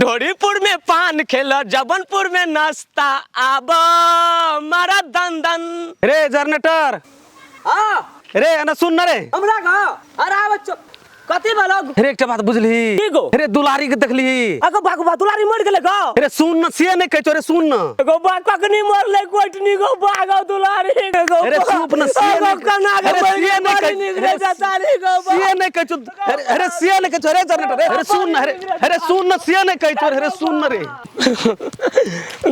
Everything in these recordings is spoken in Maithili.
डोरीपुर में पान खेल जबनपुर में नाश्ता आब मारा दन दन। रे जनरेटर। हाँ। रे एना सुन न रे। हमरा गाँव अरे आब कथी भेलो? रे एकटा बात बुझली? की गो? रे दुलारी के देखली? अगो बागो बा दुलारी मर गेले गो। रे सुन न, से नहीं कहै छौ, रे सुन न। गो बा कखनी मरले कोटनी गो बागो दुलारी गो। अरे चुप न, से गो नहीं- कना के अरे मर से गेल, नहीं बड़ी कहै- नीक अरे रे जतारी गो बा। से नहीं कहै छौ, अरे अरे से नहीं कहै छौ, अरे जनरेटर, अरे सुन न, अरे अरे सुन न, से नहीं कहै छौ, अरे सुन न रे।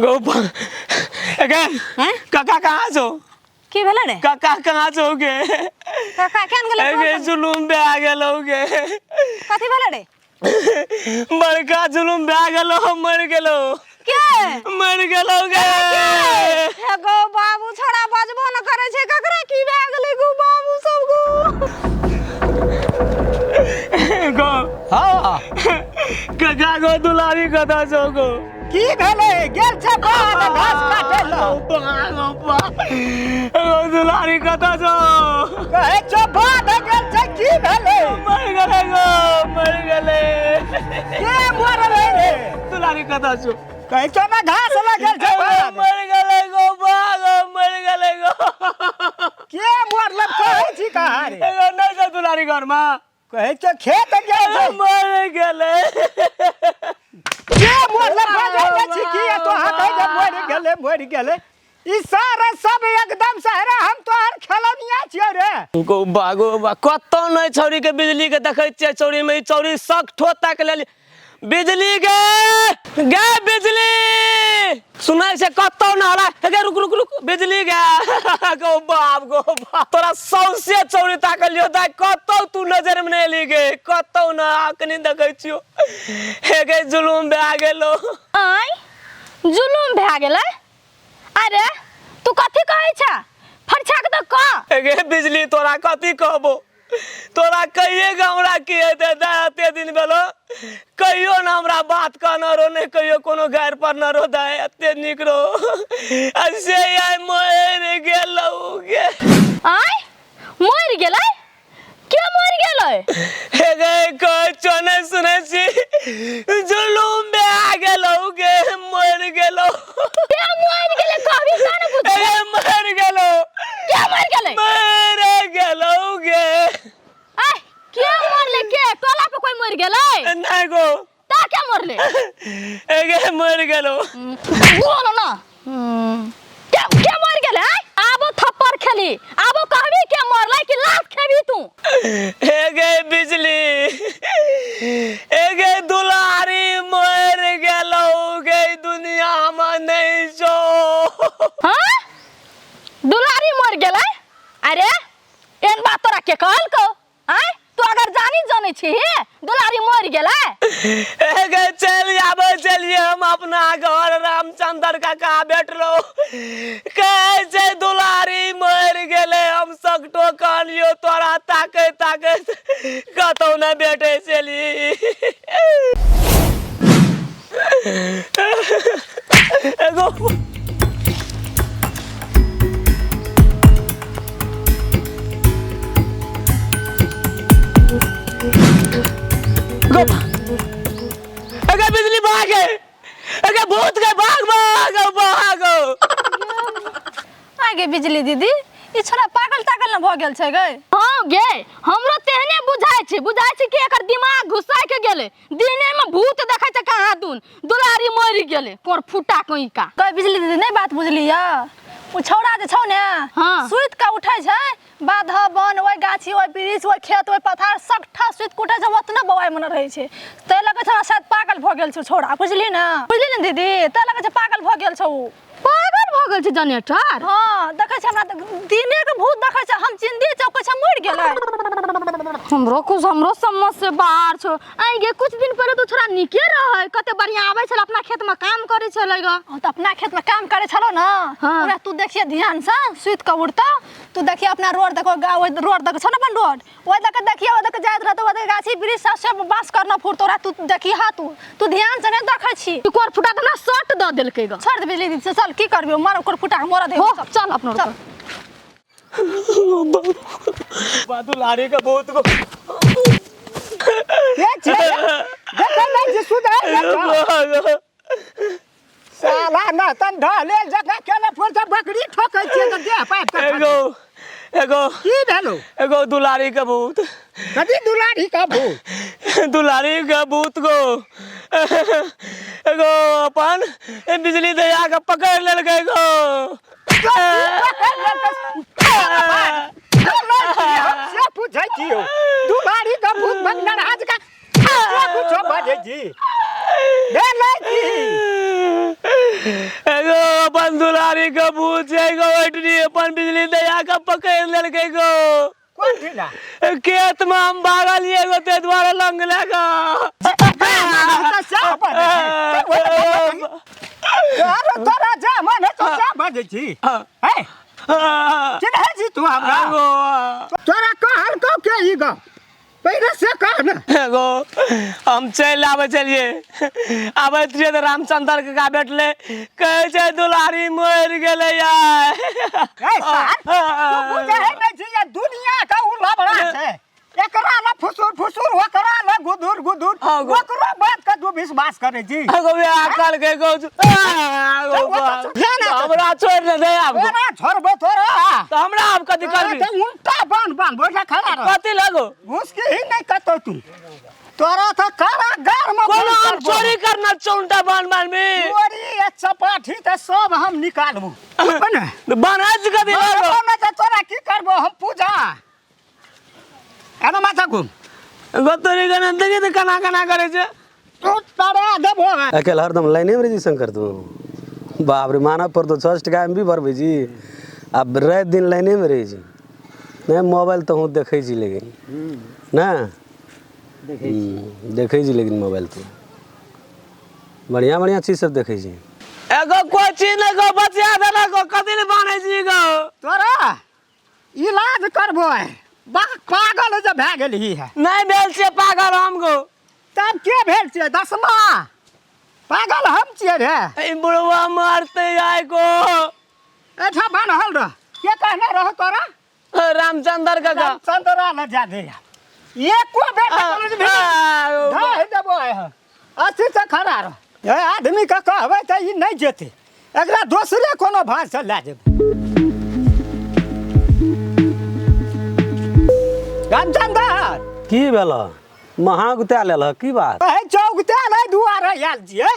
गो बा एगे हैं? काका कहाँ छौ? की भेलै रे? काका कहाँ छौ गे? काका केहन गेलै? एगे जुलुम भए गेलौ गे। कथी भेलै रे? बड़का जुलुम भए गेलौ, हम मरि गेलौ। के मरि गेलौ गे। हे गो बाबू, छोड़ा बजबो न करै छै, ककरा की भए गेलै गो बाबू सब गो? गो हाँ। काका गो, दुलारी कतऽ छौ गो? की भेलै? गेल छै बाध घास काटै लए। गो दुलारी कतऽ छौ? कहै छौ बाध गेल छै, की भेलै? मरि गेलै गो, मरि गेलै। के मरलै रे? दुलारी कतऽ छौ? कहै छौ ने घास लए गेल छै बाध। मरि गेलै गो बाघ, मरि गेलै गो। के मरलै कहै छी कहाँ रे? एगो नहि छौ दुलारी घरमा? कहै छौ खेत गेल छै। मरि गेलै। के मरलै बजै नै छी की? तोहा कहै जे मरि गेलै मरि गेलै, ई सारा सब एकदम सहरा हम तोहर खेलौनिया छियौ रे। गो बागो बा, कतौ नहि छौरी के बिजली के देखै छियै चौरी में, ई चौरी सख ठो ताक लेली। बिजली गे, गे बिजली सुनै छै कतौ न हला। गे रुक रुक रुक, बिजली गे, गो बाप गो बाप, तोरा सौंसे चौरी ताकलियो दाइ, कतौ तू नजर में नहि एली गे, कतौ न अखनी देखै छियो। हे गे जुलुम भए गेलो। आँय, जुलुम भए गेलै? अरे तू कथी कहै छ? फरछा के तऽ कह। गे बिजली, तोरा कथी कहबो? तोरा कहिए के हमरा की हेतै दाइ, एते दिन भेलो कहियो न हमरा बात कहने रहो, नहि कहियो कोनो गारि पर न रहो दाइ, एते नीक रहो आ से आइ मरि गेलौ गे। आँय, मरि गेलै? के मरि गेलै? हे गे कहै छौ नहि सुनै छी, जुलुम भए गेलौ गे, मरि गेलौ। के मरि गेलै कहबी त ने बुझबै। हे मरि गेलौ। के मरि गेलै? मरि गेलौ गे। आय, के मरलै? के टोला पे कोई मरि गेलै? नहि गो। ता के मरलै? हे गे मरि गेलौ। बोल ना। के के मरि गेलै? आय, आबो थप्पड़ खेली, आबो कहबी के मरलै कि लात खेबी तू? हे गे बिजली, हे गे दुलारी मरि गेलौ गे, दुनिया में नहि छौ। हाँ, दुलारी मर गेलै? अरे एहन बात तोरा के कहलकौ? आँय, तू अगर जानी जानै छी दुलारी मर गेलै। हे गे चलि आबै चलिए हम अपना घर, रामचंद्र काका भेटलो, कहै छै दुलारी मरि गेलै। हम सगटो कहलियो तोरा ताकैत ताकैत कतौ नहि भेटै छली। एगो गो अगे बिजली भाग है, अगे भूत के, भाग भाग भाग। आगे बिजली दीदी, ई छोरा पागल तागल न भऽ गेल छै गै? हाँ गे, हमरो तेहने बुझाइ छै, बुझाइ छै कि एकर दिमाग घुसाइ के गेलै। दिने में भूत देखै छै कहाँ दून, दुलारी मरि गेलै कोर फुटा कहीं का। गै बिजली दीदी, नहि बात बुझली या? ओ छौड़ा जे छौ ने, हाँ। सुति कऽ उठै छै, बाध बन ओहि गाछी ओहि वृक्ष ओहि खेत ओहि पथार सबठा सुति कऽ उठै छै, ओतना बौआइ मन रहै छै। तै लगै छै हमरा शायद पागल भऽ गेल छै छौड़ा, बुझली ने? बुझली ने दीदी, तै लगै छै पागल भऽ गेल छै ओ। पागल भऽ गेल छै जनरेटर? हाँ, देखै छै हमरा तऽ दिने के भूत देखै छै, हम चिन्दी चौकै छै मरि गेलै। हमरो कुछ हमरो समझ से बाहर छौ। आइ गे, कुछ दिन पहिले तो छोरा नीके रहै, कते बढ़िया आबै छलै, अपना खेत में काम करै छलै ग। हाँ, तऽ अपना खेत में काम करै छलो ने। हाँ। ओकरा तू देखिए ध्यान से, सुति कऽ उठतौ तू देखिए अपना रोड देखो, ओहि रोड देखो छौ ने अपन रोड, ओहि दऽ के देखिए, ओहि दऽ के जाइत रहतौ, ओहि दऽ के गाछी वृक्ष सब से बाँस करना फुरतौ। ओकरा तू देखिए, हाँ, तू तू ध्यान से नहीं देखै छी। ई कोर फुटा तऽ हमरा शर्ट दऽ देलकै ग। छोड़ दे बिजली दीदी, चल की करबी, मार ओकर फुटा के मरऽ दे। हो चल अपनो। चल। बा दुलारी के भूत को के छै रे? देख नहीं छी सुधर जा। साला न तन ढले जगह केले फोर से बकरी ठोकै छियै तऽ देह पाइप के एगो एगो की भेलो? एगो दुलारी के भूत। कथी दुलारी का भूत? दुलारी के भूत गो एगो अपन बिजली दैया के पकड़ लेलकै गो। हम से पूछै छियौ, दुलारी का भूत भगनराज का से कुछो बाजै छी भेलै की? एगो अपन दुलारी के भूत छै एगो ओठनी अपन बिजली दैया के पकड़ लेलकै गो। कोन ठिना? खेत में हम भागलियै गो ताहि दुआरे लंग लए कऽ। अरे तोरा जा मन है तो क्या बाजै छी? है चिन्है छी तू हमरा? एगो तोरा कहल कौ के ई गप पहिले से कह ने। एगो हम चलि आबै छलियै, आबैत रहियै तऽ रामचंद्र काका भेटलै, कहै छै दुलारी मरि गेलै यार। ए सार, तू बुझै नहि छी जे दुनिया के उ लबड़ा छै, एकरा ल फुसुर फुसुर ओकरा ल गुदुर गुदुर, हाँ गो। ओकरो बात के तू विश्वास करै छी? एगो बियाह कहलकै गो, एगो बाप। हमरा छोड़ि ने दे आब। तोरा छोड़बो तोरा तऽ हमरा आब कथी करबी? ते उल्टा बान बान बैठा खड़ा रह। कथी लगो? घुस के ही नहीं कतौ तू, तोरा तो कारागार में कोनो बंद हम करबो। चोरी करना चौंटा बान बान में चोरी आ चपाठी तऽ सब हम निकालबो ने। बान्है छी कथी लगो? ने तऽ तोरा की करबो हम पूजा एना माथा घुम गोतरी के देखी तऽ केना केना करै छै। तू तोरा देबो। अकेल हरदम लाइने में रही शंकर तू, बाप रे मानव पर तो 6 टका एम बी भरबै छी, आब राति दिन लाइने में रहै छी। नहीं मोबाइल तो हूँ देखै छी लेकिन ना देखै छी, लेकिन मोबाइल तो बढ़िया बढ़िया चीज सब देखै छी। एगो कोइ चीज नहि गो बचिया देलक गो, कथी लए बान्है छी गो? तोरा इलाज करबो है, पागल जे भए गेलही है। नहीं भेल छियै पागल हम गो। तब के भेल छियै? दसमा पागल हम छियै रे। ई बुढ़वा मारते आइ गो। एठा बान्हल रह, के कहने रह तोरा? रामचंद्र काका। रामचंद्र ल जा दे एको बेर कॉलेज भेल ढह देबो आइ हम। अथी से खड़ा रह, ए आदमी के कहबै तऽ ई नहि जेतै, एकरा दोसरे कोनो भार से लए जेबै। रामचंद्र की भेल महा गुता लेल की बात? कहै चौकते नहि दुआरे आयल छियै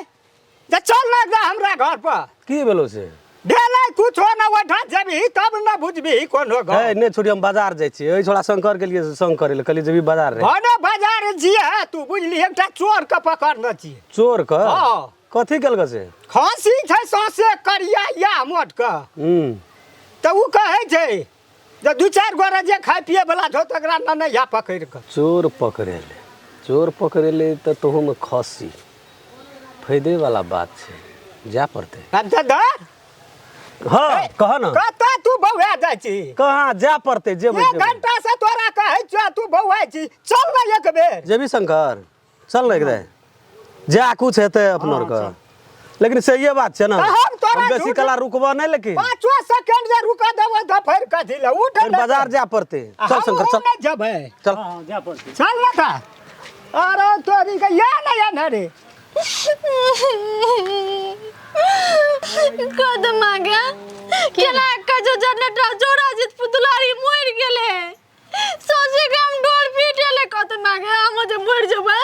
जे चल ने जा हमरा घर पर। की भेलो से? भेलै कुछो न, ओठा जेबही तब न बुझबही कोनो गप। हे नहि छोड़ी, हम बाजार जाइ छियै। एहि छोड़ा शंकर के लिए संग करै लए कहलियै जेबही बाजार रे। भने बाजार जियै तू बुझली, एकटा चोर के पकड़ने छियै। चोर के? हाँ। कथी केलकै से? खांसी छै सौंसे करिया या मोट के। तऽ उ कहै छै जे 2-4 गोरा जे खाय पिए वाला छौ तकरा न या पकड़ि कऽ। चोर पकड़ेले, चोर पकड़ेले तऽ तोहूमे खसी फायदे वाला बात छै, जाय पड़तै। रामचंद्र हाँ कह न। कतऽ तू बौआ जाइ छी? कहाँ जाय पड़तै? जेबै एक घंटा से तोरा कहै छियौ तू बौआ छी, चल ने एक बेर। जेबी शंकर? चल ने एक बेर जा, कुछ हेतै अपनो आरके। लेकिन सहिए बात छै ने, हम तोरा बेसी झूठ- कला रुकबऽ नहि, लेकिन 5 सेकेंड जे रुका देबै तऽ फेर कथी लए उठ फेर बाजार जाय पड़तै। चल शंकर चल नहि जेबै, चल चल ने तऽ। अरे तोरी के या ने या ने रे। कदमा गे केना कजो जनरेटर जोड़ा जित पुतलारी मरि गेलै, सोचे के हम डोर पीटेले। कदमा गे हम जे मरि जेबै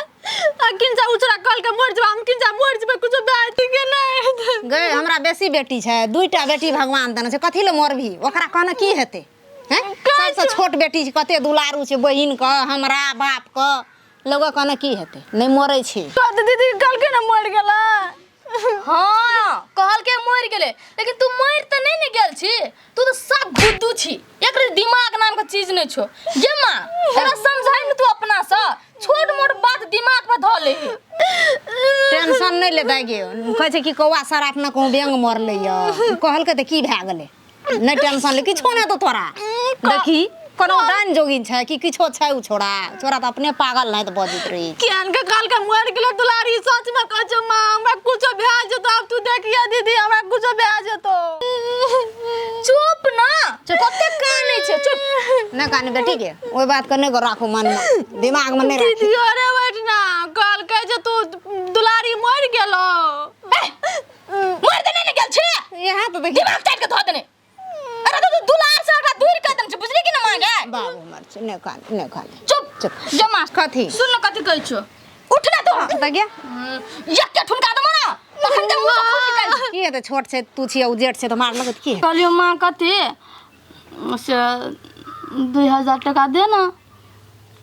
आ किनसा उचरा कल के मरि जेबै, हम किनसा मरि जेबै कुछो बात के नहि। गए हमरा बेसी बेटी छै, 2टा बेटी भगवान देने छै, कथी लए मरबही? ओकरा कहने की हेतै? हैं सबसँ छोट बेटी छै, कते दुलारू छै बहिन के, हमरा बाप के, लोग कहने की हेतै? नहि मरै छै। कत दीदी कहलकै ने मरि गेलै। हाँ कहलकै मरि गेलै, लेकिन तू मरि तऽ नहि ने गेल छी, तू तऽ सब बुद्धू छी, एकर दिमाग नाम के चीज नहि छौ। गे माँ एकरा समझाइ ने तू अपना सँ, छोट मोट बात दिमाग पर धऽ ले। टेंशन नहि ले दाइ गे, कहै छै कि कौआ सराप ने कहूँ बेंग मरलै यऽ, कहलकै तऽ की भए गेलै? नहि टेंशन ले, किछो नहि हेतौ तोरा। देखी कोनो डाइन जोगिन छै कि किछो छै? उ छोड़ा छोड़ा तऽ अपने पागल नहि तऽ बजैत रहै। केहन के कहलकै मरि गेलै दुलारी, सच में कहै छौ माँ हमरा कुछो भए जेतौ, आब तू देखिए दीदी हमरा कुछो भए जेतौ। चुप ना, कते कानै छै, चुप नहि कान बेटी के, ओहि बात के नहि राखू मन में, दिमाग में नहि राखी। दीदी अरे बैठ ना, कहल कहलकै जे तू दुलारी मरि गेलो। मर देने ने गेल छी। यहाँ तो देखी दिमाग चाट के धो देने। अरे तो तू दुलार से ओकरा दूर कर देने छी, बुझली कि ना माँ गे? बाबू मर छै, नहि कान नहि कान। चुप चुप। जमा कथी? सुन न कथी कहै छौ। उठ ना तू। तऽ गे यक्के ठुनका देबो ना तखन जे मुँह से खून निकलि की हेतै? छोट छै तू छियै ओ जेठ छै तऽ मार लगत की? कहलियौ माँ कथी से 2000 टका दे ना।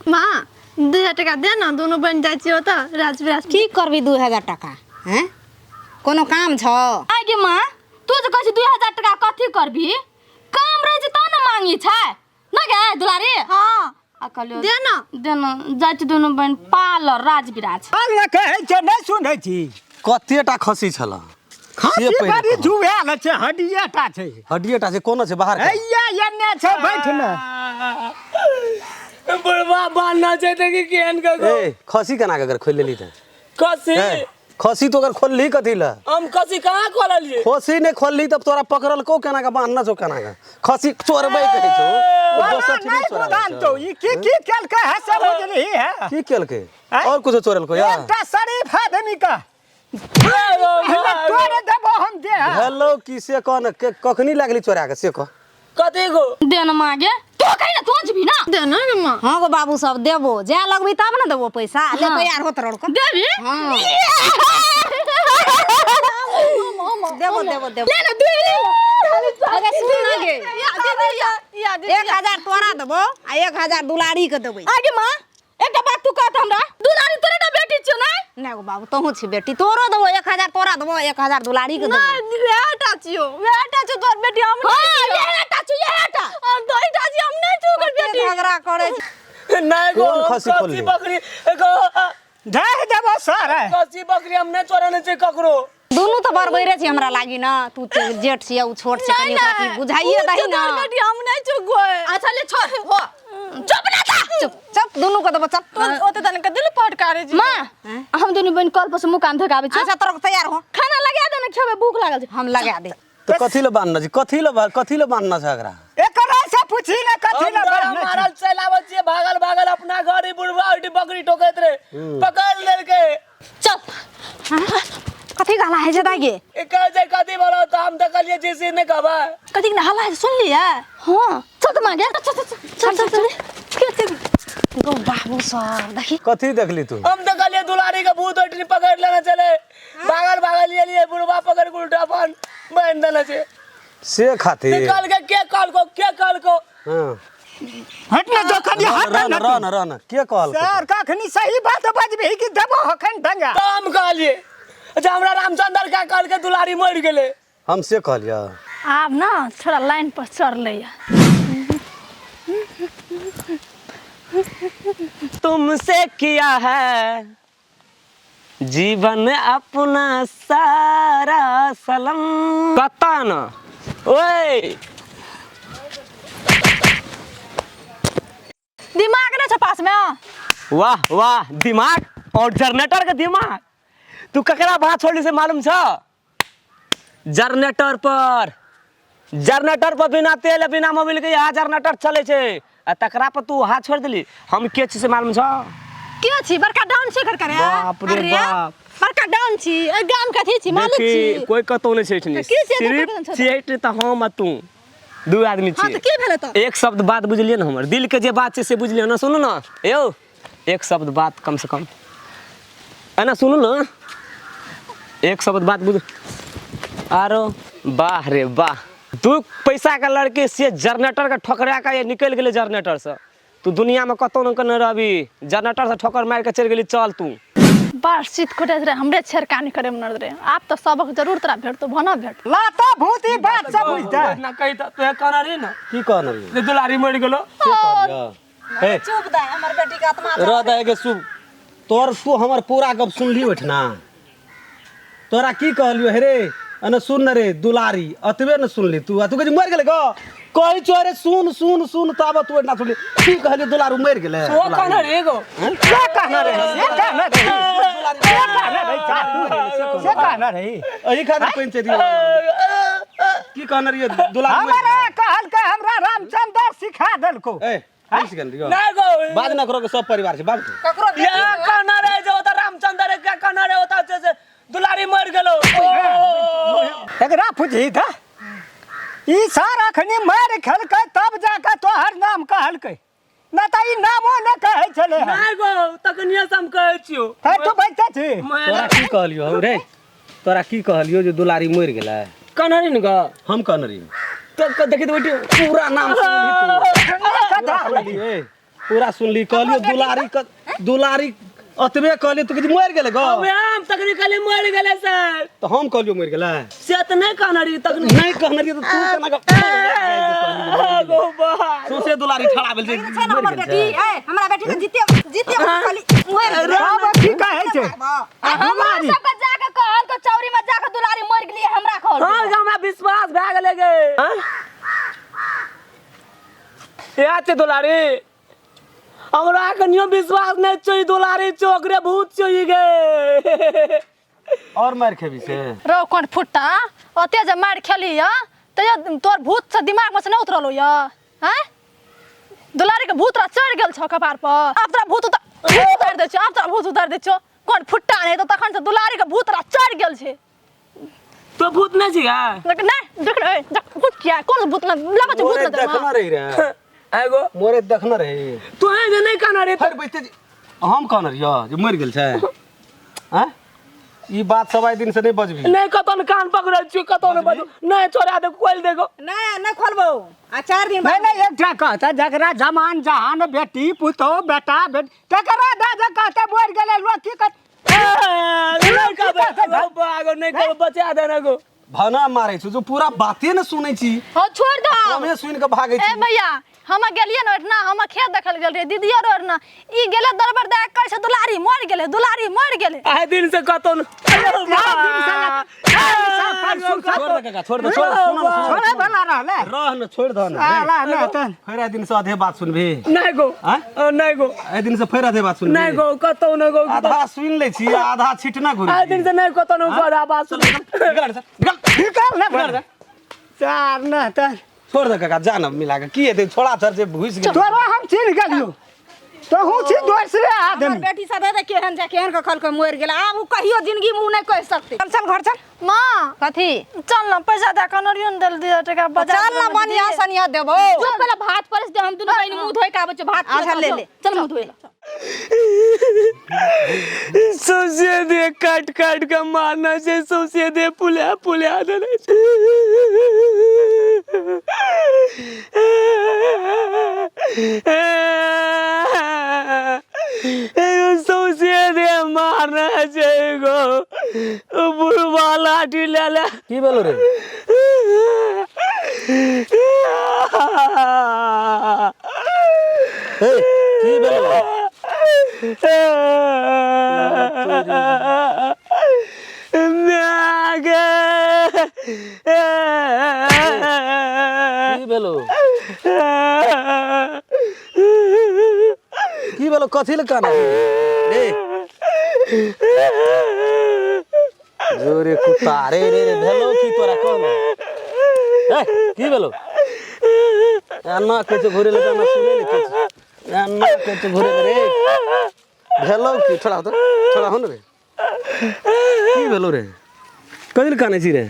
माँ 2000 टका दे ना, दोनों बन जाइ छियै ओतऽ राज विराज। की करबी 2000 टका? हैं, कोनो काम छौ? आइ गे माँ, तू जे कहै छी 2000 टका कथी करबी, काम रहै छै तब ने मांगी छै ना गे दुलारी? हाँ आ कहलियौ दे ना। दे ना, जाइ छी दुनू बहिन पार्लर राज विराज। ने कहै छै नहि सुनै छी। कतेटा खसी छल? खाँसी बड़ी जुआयल छै, हड्डिए टा छै। हड्डिए टा छै? कोनो छै बाहर के? हैया एने छै बैठ ने। बुढ़वा बान्हना छै देखी केहन के गो। ए खसी केना के अगर खोलि लेली तऽ? खसी ए, खसी तो अगर खोलली कथी लए? हम खसी कहाँ खोललियै? खसी नहि खोलली तब तोरा पकड़लको केना के, बान्हना छौ केना के? खसी चोरबै कहै छौ, ओ दोसर चीज नहि नहि चोराबै बुझान छौ। तो ई की की केलकै है से बुझलिही है? की केलकै? आँय? और कुछो चोरेलको या? एकटा शरीफ आदमी का तोरे देबो हम दे। हेलो की से कह न, कखनी लागली चोरा के से कह। कथी गो? दे ना माँ गे, तू कही ना, तू जबी ना। दे ना गे माँ। हाँ गो बाबू सब देबो, जाय लगबी तब ने देबो पैसा। ले तैयार होत रहो। देबी? हाँ। देबो देबो देबो। ले ना दे ले। अरे सुन ना गे, या दीदी या, या दीदी 1000 तोरा देबो आ 1000 दुलारी के देबै। आगे माँ एकटा बात तू कहत हमरा, दुलारी तोरे ना बेटी छौ ना? नहि गो बाबू, तोहू छी बेटी, तोरो देबो 1000 तोरा देबो 1000 दुलारी के देबो। नहीं वएह छियौ, वएह छियौ तोहर बेटी, हम हां नहीं छियौ। यहे टा छौ, यहे टा। हम दोहिटा छियौ, हम नहीं छियौ ओकर बेटी। झगड़ा करै छै। नहीं गो, कोन हम खसी खसी खोलली? बकरी एगो ढाहि देबो सर। खसी बकरी हम नहीं चोरने छै ककरो। दुनू तऽ बरबरे छी हमरा लागी ना, तू तऽ जेठ छियै ओ छोट छै, कनि ओकरा की बुझाइए दही ना। तोहर बेटी हम नहीं छियौ गोय। अच्छा ले छोड़ हो, चुप ना था। चुप चुप, दुनू के देबो चुप। तो ओते तन के दिल फटकारे छी। माँ हम दुनू बहिन कल पर से मुँह कान धोके आबै छी। अच्छा तोरा तैयार हो, खाना लगा दे ना, खेबै, भूख लागल छै। हम लगा दे। तऽ कथी लए बान्हना छै? कथी लए, कथी लए बान्हना छै एकरा? एकरा से पूछी ने कथी हम लए डरा बान्हने छै। मारल चलि आबै छियै भागल भागल अपना घर, ई बुढ़वा ओहिठी बकरी ठोकैत रहे, पकड़ लेलकै। चल। कथी गाला है छै दाइ गे? ई कहै छै कथी बोलो तऽ हम देखलियै जे से नहि कहबै। कथी के हल्ला है सुनलियै? हां चल त माँ गे, चल चल चल चल चल चल। गो बाबू सब देखी कथी देखली तू? हम देखलियै दुलारी के भूत ओहिठी पकड़ लेने छलै, भागल भागल एलियै, बुढ़वा पकड़ के उल्टा अपन बान्हि देने छै। से खातिर निकल के के कहलको, के कहलको? हाँ हट ने जखन हट रह ने न, रह न, रह न, के कहलको? सर कखनी सही बात बजबही कि देबो हखन डंगा? तऽ हम कहलियै अच्छा हमरा रामचंद्र का कहलकै दुलारी मरि गेलै। हम से कहलियै? आब ना थोड़ा लाइन पर चढ़लै। तुमसे किया है जीवन अपना सारा सलम। कतऽ न ओए दिमाग नहीं छौ पास में? वाह वाह दिमाग और जनरेटर के दिमाग। तू ककरा भात छोड़ली से मालूम छ? जनरेटर पर, जनरेटर पर बिना तेल बिना मोबिल के यहाँ जनरेटर चले छै आ तकरा पर तू हाथ छोड़ देली। हम के छी से मालूम छ? के छी? बड़का डाउन छी घर करे। बाप रे अरे, बाप। बड़का डाउन छी, एहि गाम के अथी छी, मालिक देखी छी। कोई कतौ नहीं छै एठनी। की छै एतऽ सिर्फ कतौ छै? छियै तऽ हम आ तू दू आदमी हाँ छियै। तऽ की भेलै तऽ? एक शब्द बात बुझलियै ने, हमर दिल के जे बात छै से बुझलियै ने। सुनू ने यौ, एक शब्द बात कम से कम एना सुनू ने, एक शब्द बात बुझ। आरो वाह रे वाह, दू पैसा के लड़की से जनरेटर के ठोकरा के निकलि गेलै जनरेटर से। तू दुनिया में कतौ न कने रहबी, जनरेटर से ठोकर मारि के चलि गेली। चल तू बड़ शीत खोटैत रहे, हमरे छेड़खानी करे में रहे। आब तऽ सबक जरूर तोरा भेटतौ, भना भेट। लाता भूत ई बात सब बुझतै। ना कहि तऽ तोहे कहना रही ना की कहने रही? जे दुलारी मरि गेलो। से कहलियै? हे चुप दाइ, हमर बेटी के आत्मा रह दे के सुन, तोर तू हमर पूरा गप सुनली ओठना। तोरा की कहलियो हे रे? अने सुन न रे दुलारी, अतबे न सुनली तू, आ तू कहै मरि गेलै ग, कहै छौ अरे सुन सुन सुन, ताबत तू एना सुनली। की कहलियो दुलारू मरि गेलै? ओ कहना रे एगो से कहना रही, से कहना रही, से कहना रही, चाचू, से कहना रही। एही खातिर पानि चलि गेल। की कहने रहियै दुलारू मरि हमरा कहलकै हमरा रामचंद्र सिखा देलको। ए बैस गेल रहियो। नहि गो बाज न करो के सब परिवार छै, बाज। ककरो यहाँ कहना रहे जे ओतऽ रामचंद्र दुलारी मर गेलो। एकरा पूछही तऽ ई सार अखनी मारि खेलकै तब जाके तोहर नाम कहलकै, नहि तऽ ई नामो नहि कहै छलै हन। नहि गो, तखनिये से हम कहै छियौ। हे तू बैठते छी। तोरा की कहलियौ हम रे? तोरा की कहलियौ जे दुलारी मरि गेलै? कहने रही ने गो। हम कहने रही? तो देखी तो बैठी पूरा नाम सुनली तू? पूरा सुनली ए? पूरा सुनली? कहलियौ दुलारी दुलारी ओतबे कहलियौ, तू कहै मरि गेलै गो। अबे हम तखनी कहलियै मरि गेलै सर। तऽ हम कहलियौ मरि गेलै? से तऽ नहि कहने रही तखनी। नहि कहने रहियै तऽ तू केना गो बा सौंसे दुलारी ठड़ा भेल छै छै ने मरि हमर गेल बेटी छै। ए, हमरा बेटी के जीते जीते खाली मरि गेलै। आब की कहै छै? हमरा सबके जाके कहल के चौरी में जाके दुलारी मर गेली, हमरा कहल। हाँ, हमरा विश्वास भए गेलै गे। हाँ? इएह छै दुलारी, हमरा कनियो विश्वास नहि छौ ई दुलारी छौ, ओकरे भूत छौ ई गे। और मारि खेबी से? रौ कोन फुट्टा, ओते जे मारि खेली यऽ तैयो तोर भूत से दिमाग में से नहि उतरलो यऽ? हैं, दुलारी के भूत तोरा चढ़ि गेल छौ कपार पर। आब तोरा भूत उतार भूत उतारि दै छियौ, आब तोरा भूत उतारि दै छियौ। कोन फुट्टा नहि तऽ तखन से दुलारी के भूत तोरा चढ़ि गेल छै। तो भूत नहि छी गा? देख नहि, देख ने, देख भूत किया, कोन भूत नहि लगै छै? भूत मोरे नहि देखना रही रे। एगो मोरे देखना रही। तू जे नहि कहने रही। फेर बैठते हम कहने रहियो जे मरि गेल छै? आँय, ई बात सब आइ दिन से नहि बजबी। नहि, कतौ ने कान पकड़ै छियौ, कतौ ने बजू नहि, छोड़ा दे, खोलि दे गो। नहि नहि खोलबौ आ 4 दिन नहि बाद। नहि, एकटा कहतै जकरा जमान जहान बेटी पुतोह बेटा बेटी तकरा दऽ जे कहतै मरि गेलै, लोक की कहतै? नहि कहबै आगो, नहि कहबै, बचा दे ने गो। भना मारै छौ जो पूरा बाते ने सुनै छी। हाँ, छोड़ दो। हमे सुनि कऽ भागै ए छी। भैया, हम गेलियै ने ओहिठिना, हम खेत देखल गेल रहियै दीदियो रो ओहिठिना। ई गेलै दरबर दए कऽ, कहै छै दुलारी मरि गेलै, दुलारी मरि गेलै। आइ दिन से कतौ ने छोड़ दे काका, छोड़ दे, छोड़, सुन ना, सुन। छोड़े वाला रहलै। रह न, छोड़ दह न। साला नहि तऽ फेर आइ दिन से आधे बात सुनबी? नहि गो। आँय? नहि गो। आइ दिन से फेर आधे बात सुनबी? नहि गो, कतौ नहि गो। आधा सुनि लै छी, आधा छिटना घुरि। आइ दिन से नहि कतौ नहि गो बात सुन। निकल सर, निकल। निकल ने भर चार नहि तऽ। छोड़ दे काका, जा न, मिला के की हेतै? छोड़ा छड़ जे घुसि गेल। तोरा हम चिन्ह गेलियौ, तोहू छी दोसरे हमर आदमी। बेटी सब हेतै केहन छै, केहन के कहलकै मरि गेलै। आब ओ कहियो जिंदगी मे उ नहि कहि सकतै। चल चल घर चल। माँ। कथी? चल न, पैसा दए कऽ अनरियो ने देल दिअ टका बजार। चल न, बनिया सनिया देबौ। जो पहले भात परस दे, हम दुनू बहिन मुंह धोइ के आबै छियौ, भात अच्छा, ले ले। चल मुंह धोइ ले। सौंसे दे काट काट के मारना छै, सौंसे दे पुलिया पुलिया देने छै। सौंसे दे मारना छै गो, बुढ़वा लाठी ले ले। की भेलो रे? हे, की भेलो? की भेलो? की भेलो? कथी ले कानै रे? जोरे कुत्ता रे रे रे, भेलो की तोरा? कहना ए, की भेलो? एना कहै छै घुरे ले, एना सुनै नहि कहै छै, एना कहै छै घुरे ले रे। भेलो की? छोड़ा तो, छोड़ा हो ने रे। की भेलो रे? कथी ले कानै छी रे?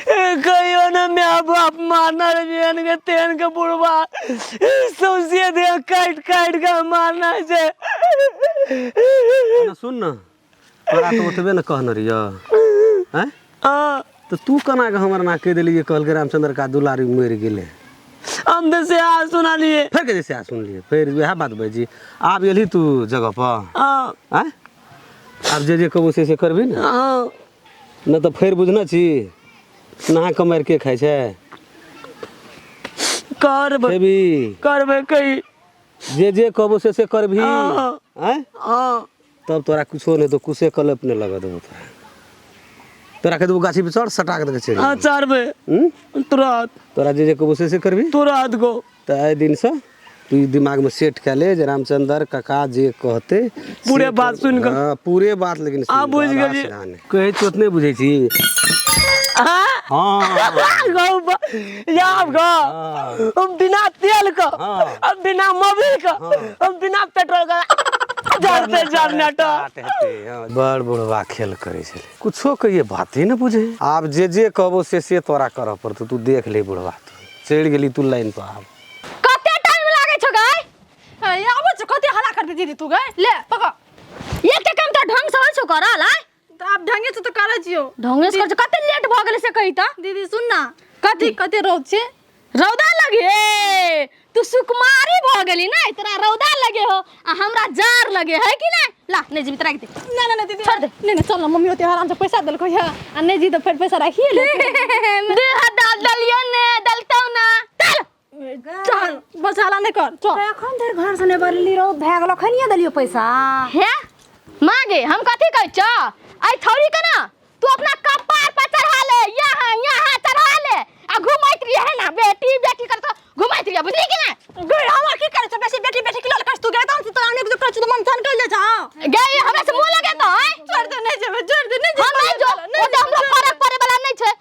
कहियो ने my बाप मारना रे जेहन के तेहन के बुढ़वा सौंसे देह काटि काटि के मारना छै। एना सुन न, तोरा तऽ ओतबे ने कहने रहियो आँय? हाँ। तऽ तू केना कऽ हमर ना कहि देलियै? कहलकै रामचंद्र का दुलारी मरि गेलै। हम तऽ से आ सुनलियै। फेर के जैसे सुनलियै, फेर वएह बात बजी। आब एलही तू जगह पर? हाँ। आँय, आब जे जे कहबो से से करबही ने? हाँ। नहि तऽ फेर बुझने छी नहा कऽ मारि के खाइ छै। करबै। खेबी? करबै कही। जे जे कहबो से से करबही? हाँ। आँय? हाँ। तब तोरा कुछो नहि तो कुशे कलप नहि लगऽ देबो तोरा। तोरा कह देबो गाछी पर चढ़, सटा के देखे चढ़ि। हाँ, चढ़बै। हूँ? तुरंत। तोरा जे जे कहबो से से करबही? तुरंत गो। तऽ एहि दिनसँ तू ई दिमागमे सेट कए ले जे रामचंद्र काका जे कहते से पूरे बात सुनि कऽ। हाँ, पूरे बात लेकिन सुनि हाँ, कऽ, बुझि आधा गेलियै। सीधा नहि। कहै छी ओतने बुझै छी। हाँ? हाँ। गौ याब गौ, हम बिना तेल के, हाँ। हम बिना मोबिल के, हम बिना पेट्रोल के। जरते जनरेटर। हेतै। बड़ बुढ़वा खेल करै छलै, कुछो कहिए बाते ने बुझे। आब जे जे कहबो से से तोरा करऽ पड़तौ। तू देख ले बुढ़वा, तू चढ़ि गेली तू लाइन पर। आब कते टाइम लागै छौ गै? आबै छौ, कते हल्ला करबी दीदी तू गै? ले पकड़। एकटा काम तऽ ढंग से होइ छौ करल? आय तऽ आब ढंगे से तऽ करै छियौ। ढंगे से करै छौ? कते लेट भऽ गेलै से कही तऽ। दीदी सुन ना। कथी? कते रौद छै। रौदा लगे? तू सुकुमारी भऽ गेली ने, तोरा रौदा लगे हो आ हमरा जार लगे है कि नहीं? ला नहीं जीवित राख दे। ना ना ना दीदी, छोड़ दे। नहीं नहीं, चल ना मम्मी ओते आराम से पैसा देलको है आ नहीं जी तो फिर पैसा राखिए ले। दे हाथ डाल दलियो ने दलतौ ना, चल चल बस, हल्ला नहीं कर, चल। एखन धरि घर से नहि बदली, रौद भए गेल, खनिए देलियो पैसा। हे मागे, हम कथी कहै छौ? ऐ छौरी के ना तू अपना कपार पर चढ़ा ले, यहाँ यहाँ चढ़ा ले आ घुमैत रहिए है ना, बेटी बेटी करत घुमैत रहिए, बुझली कि ना? गई हमरा की करे छौ बेसी बेटी बेटी की लल कर तू गई? तहन से तोरा अनेक जो कर छु तो मन सन कर ले जा। गई हमरा से मुंह लगे तो आय। छोड़ दे, नहीं जेबे, छोड़ दे, नहीं। हम नहीं जो नहीं। ओते हमरा फरक पड़े वाला नहीं छै।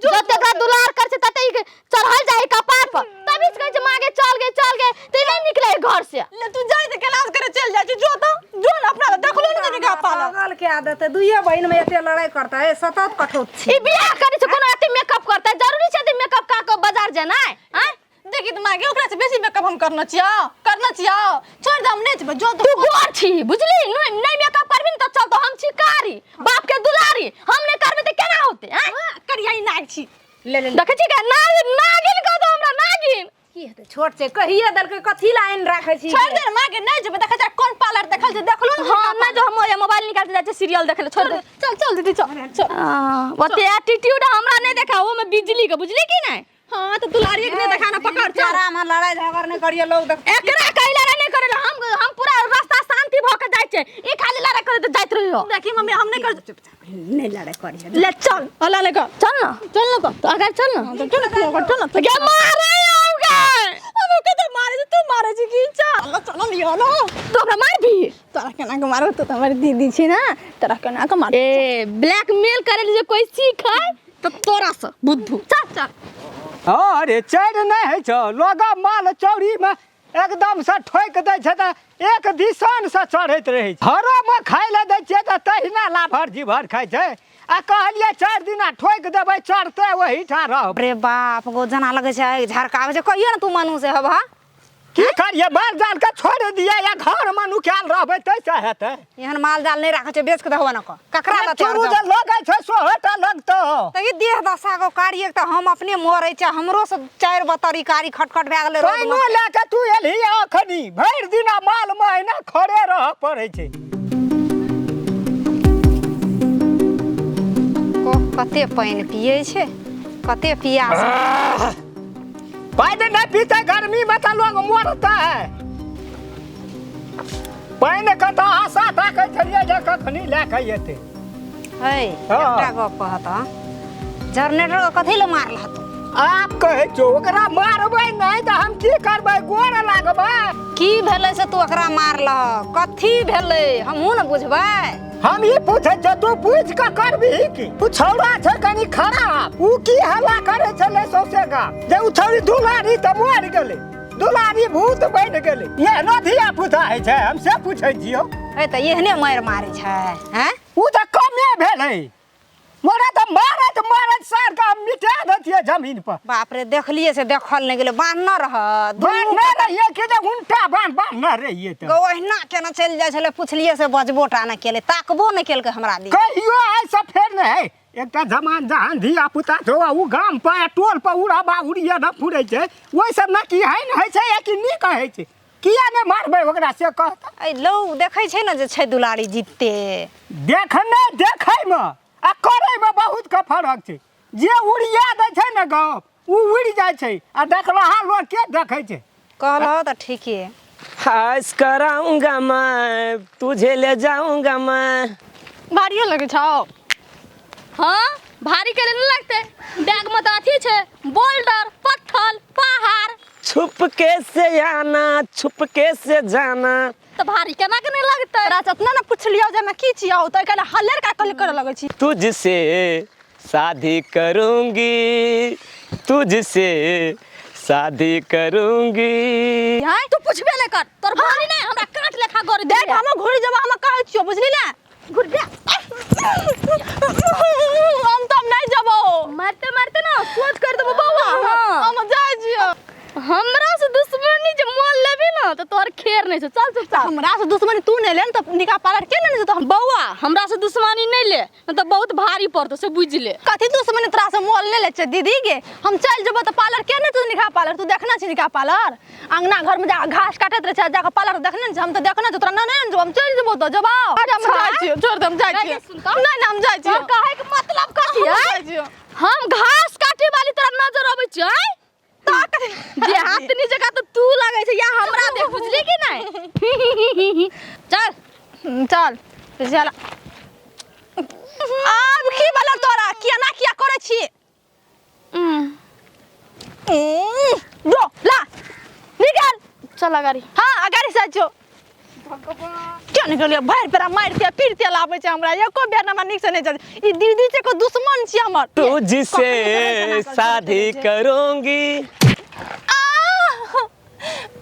जते एकरा दुलार कर छै तते ई चढ़ल जाए कपार पर। तभी से कहै छै मागे चल गए चल गए, ते नहीं निकले घर से। ले तू जाय त क्लास करे चल जाय छी, जो तो जो ना अपना देखलो ने तनिका पाला। पागल के आदत है, दुइये बहिन में एते लड़ाई करता है, सतत कठोत छी। ई बियाह करै छै कोनो एते मेकअप करतै? जरूरी छै एते मेकअप का के बाजार जेनाइ? आँय देखी त मागे, ओकरा से बेसी मेकअप हम करना छियौ, करना छियौ। छोड़ दे, हम नहीं जेबै, जो तू गोर छी बुझली? नहीं नहीं मेकअप करबी न त चल तो हम छी कारी, बाप के दुलारी, हम नहीं करबे त केना होते? आँय करिया नाग छी। ले ले। देखै छी के नागिन नागिन कह दो हमरा नागिन। की हेतै, छोट छै, कहिए देलकै, कथी लाइन राखै छी? छोड़ दे ने मागे, नहीं जेबै। देखै छै कोन पार्लर देखल छै, देखलो ने। हां ना जो हम मोबाइल निकाल के जाइ छै सीरियल देखे ले, छोड़ दे। चल चल दीदी, चल चल। ओते एटीट्यूड हमरा नहीं देखा ओ में बिजली के, बुझली कि नहीं? हां त दुलारी के नहीं देखा ना, पकड़ चल। आराम लड़ाई झगड़ नहि करिए, लोग देख। एकरा कहि लड़ाई नहीं करेला, हम पूरा रास्ता शांति भ के जाइ छै, ई खाली लड़ाई करैत जाइत रहियो। देखी मम्मी, हम नहीं कर। नहि लड़ाई करिए। ले चल, हल्ला नहीं कर। चल ना। चल ना। तो अगर चल ना। तो चल ना, चल ना। गे मारे आऊगे। हम के तो मारे तू मारे छी की? चल चल लियो ना। तू हमरा मारबी? तोरा केना के मारो? तो हमर दीदी छी ना, तोरा केना के मारो? ए ब्लैकमेल करे जे कोई सीख है तो तोरा से बुद्धू। चल चल। अरे चढ़ नहि होइ छौ, लोग माल चौरीमे एकदमसँ ठोकि दै छै तऽ एक दिसनसँ चढ़ैत रहै छै। घरोमे खाइ लए दै छियै तऽ तहिना लाभर जीभर खाइ छै। आ कहलियै 4 दिना ठोकि देबै, चढ़तै ओहिठाम रहबै। रे बाप गो, जेना लगै छै आगि झरकाबै छै। कहियो ने तू मनुष्य हेबह। की करियै, माल जाल के छोड़ि दियै या घरमे नुकायल रहबै ताहिसँ हेतै? एहन माल जाल नहि राखै छै, बेच के दहबो न कऽ ककरा लतै? चुरू जे लगै छै सोहटा लगतौ। तऽ ई देह दशा गो कारी एक तऽ हम अपने मरै छै, हमरो से 4 बतरी कारी खटखट भए गेलै रौदमे। पानिओ लए कऽ तू एलही अखनी, भरि दिना मालमे एहिना खड़े रहऽ पड़ै छै। को कते पानि पियै छै, कते पियास। पानि नहि पीते गर्मीमे तऽ लोग मरतै। पानि के तऽ आशा ताकै छलियै जे कखनी लए कऽ एतै। है। हँ। एकटा गप कहत, जनरेटर के कथी लए मारलह तू? आब कहै छौ ओकरा मारबै नहि तऽ हम की करबै, गोर लागबै? की भेलै से तू ओकरा मारलह? कथी भेलै हमहूँ ने बुझबै। हम ई पूछै छियौ, तू पूछि कऽ करबिही की? उ छौड़ा छै कनी खराब, उ की हल्ला करै छलै सौंसे गाम जे उ छौड़ी दुलारी तऽ मरि गेलै, दुलारी भूत बनि गेलै। एहनो धिया पुता होइ छै? हम से पूछै छियौ। है तऽ एहने मारि मारै छै हैं? उ तऽ कमे भेलै, मोरा तऽ मारैत मारैत सार के हम मिटा दैतियै जमीन पर। बाप रे, देखलियै से देखल नहि गेलै, बान्हने रह। बान्हने रहियै कि जे उनटा बान्ह बान्हने रहियै तऽ गो ओहिना केना चलि जाइ छलै। पुछलियै से बजबो टा नहि केलै, ताकबो नहि केलकै हमरा दिस। कहियो आइ से फेर नहि है। एकटा जमान जहान धिया पुता छौ आ उ गाम पर आ टोल पर उड़ाबा उड़िया न फुरै छै, ओहि सब ने की हैन होइ छै या कि नीक होइ छै? किया नहि मारबै ओकरा से कहता? ऐ लोग देखै छै ने जे छै दुलारी जीते। देखने देखैमे आ करैमे बहुत के फरक छै। जे उड़िया दै छै ने गप, उ उड़ि जाइ छै आ देखलहा लोक के देखै छै। कहलह तऽ ठीके। ऐश कराऊंगा मैं, तुझे ले जाऊंगा मैं। भारियो लगै छौ? हाँ भारी के नहीं लगते, बैग में तो अथी छै बोल्डर पत्थर पहाड़। छुपके से आना छुपके से जाना। तो भारी केना के नहीं लगते? तोरा से अपना ने पुछलियौ जे हमे की छियौ तऽ काल्हि हल्ले का कहली करऽ लगै छी। तुझसे शादी करूंगी, तुझसे शादी करूंगी। तू पूछबे नहीं कर, तोर भारी नहीं हमरा काट लेखा गोरी देख हम घुरि जेबै। तऽ तोहर खेर नहि छौ चल चुपचाप। हमरा से दुश्मनी तू नहि ले ने तऽ निकाह पार्लर के ने जेतौ हम। बौआ हमरा से दुश्मनी नहि ले, नहि तऽ बहुत भारी पड़तौ से बुझि ले। कथी दुश्मनी तोरा से मोल नहि ले छै दीदी गे? हम चलि जेबो तऽ पार्लर के ने तू निकाह पार्लर? तू देखने छी निकाह पार्लर? अंगना घर में जा घास काटैत रहै छै, जाके पार्लर देखने ने छै? हम तऽ देखने छी, तोरा नहि ने जेबो, हम चलि जेबो तऽ जेबो। अरे हम जाइ छियौ, छोड़ दे, हम जाइ छियौ। नहि नहि हम जाइ छियौ। कहै के मतलब कथी हम है? जाइ छियौ। हम घास काटे वाली तोरा नजर अबै छै? देहातनी जकाँ तऽ तू लगै छै या हमरा देख, बुझली कि नहि? चल चल चल। आब की भेलै तोरा? किया ना किया करै छी? जो ला निकाल। चल अगाड़ी। हाँ अगाड़ी से जो क्यों निकलियो? भरि पेरा मारिते पीरते लाबै छै हमरा, एको बेर हमरा नीक से नहि चलै। ई दीदी छै को दुश्मन छी हमर। तुझसे शादी करूंगी।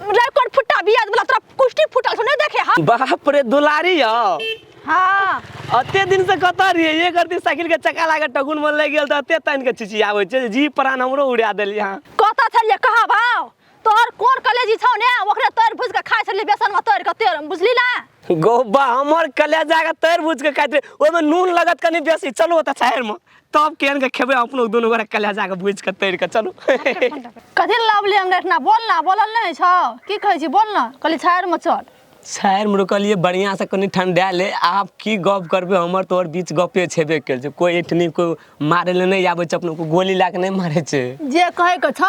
रिकॉर्ड फुट्टा बियाज वाला तोरा कुश्ती फुटल छौ, नहि देखे? हाँ बाप रे दुलारी यौ। हाँ अते दिन से कतऽ रहियै? एक अरती साइकिल के चक्का लागे टगुन मन लागि गेल तऽ अते तानि के चिचियाबै छै, जी प्राण हमरो उड़ा देलियै अहाँ। कतऽ छलियै कहा भाव? तोहर कोन कलेजी छौ ने, ओकरे तोड़ि भुजि के खाइ छलियै बेसन में तोड़ि के तेर, बुझली ना? गौबा हमर कलेजा के तोड़ि भुजि के खाइत रहे, ओहिमे नून लगत कनि बेसी। चलू ओतऽ छाहरिमे तब केहन के खेबै अपनो दुनू गोरा कलेजा के भुजि के तोड़ि के। चलू। कथी लए लाबली हमरा एहिठिना? बोल ना, बोलल नहि छौ? की कहै छी बोल ना? कहली छाहरिमे चल। छाहरिमे रुकलियै बढ़िआँ से कनि ठंडा ले। आब की गप करबै, हमर तोहर बीच गपे छेबे कयल छै। कोइ एठनी कोइ मारै लए नहि आबै छै, अपनो कोइ गोली लए कऽ नहि मारै छै। जे कहै के छौ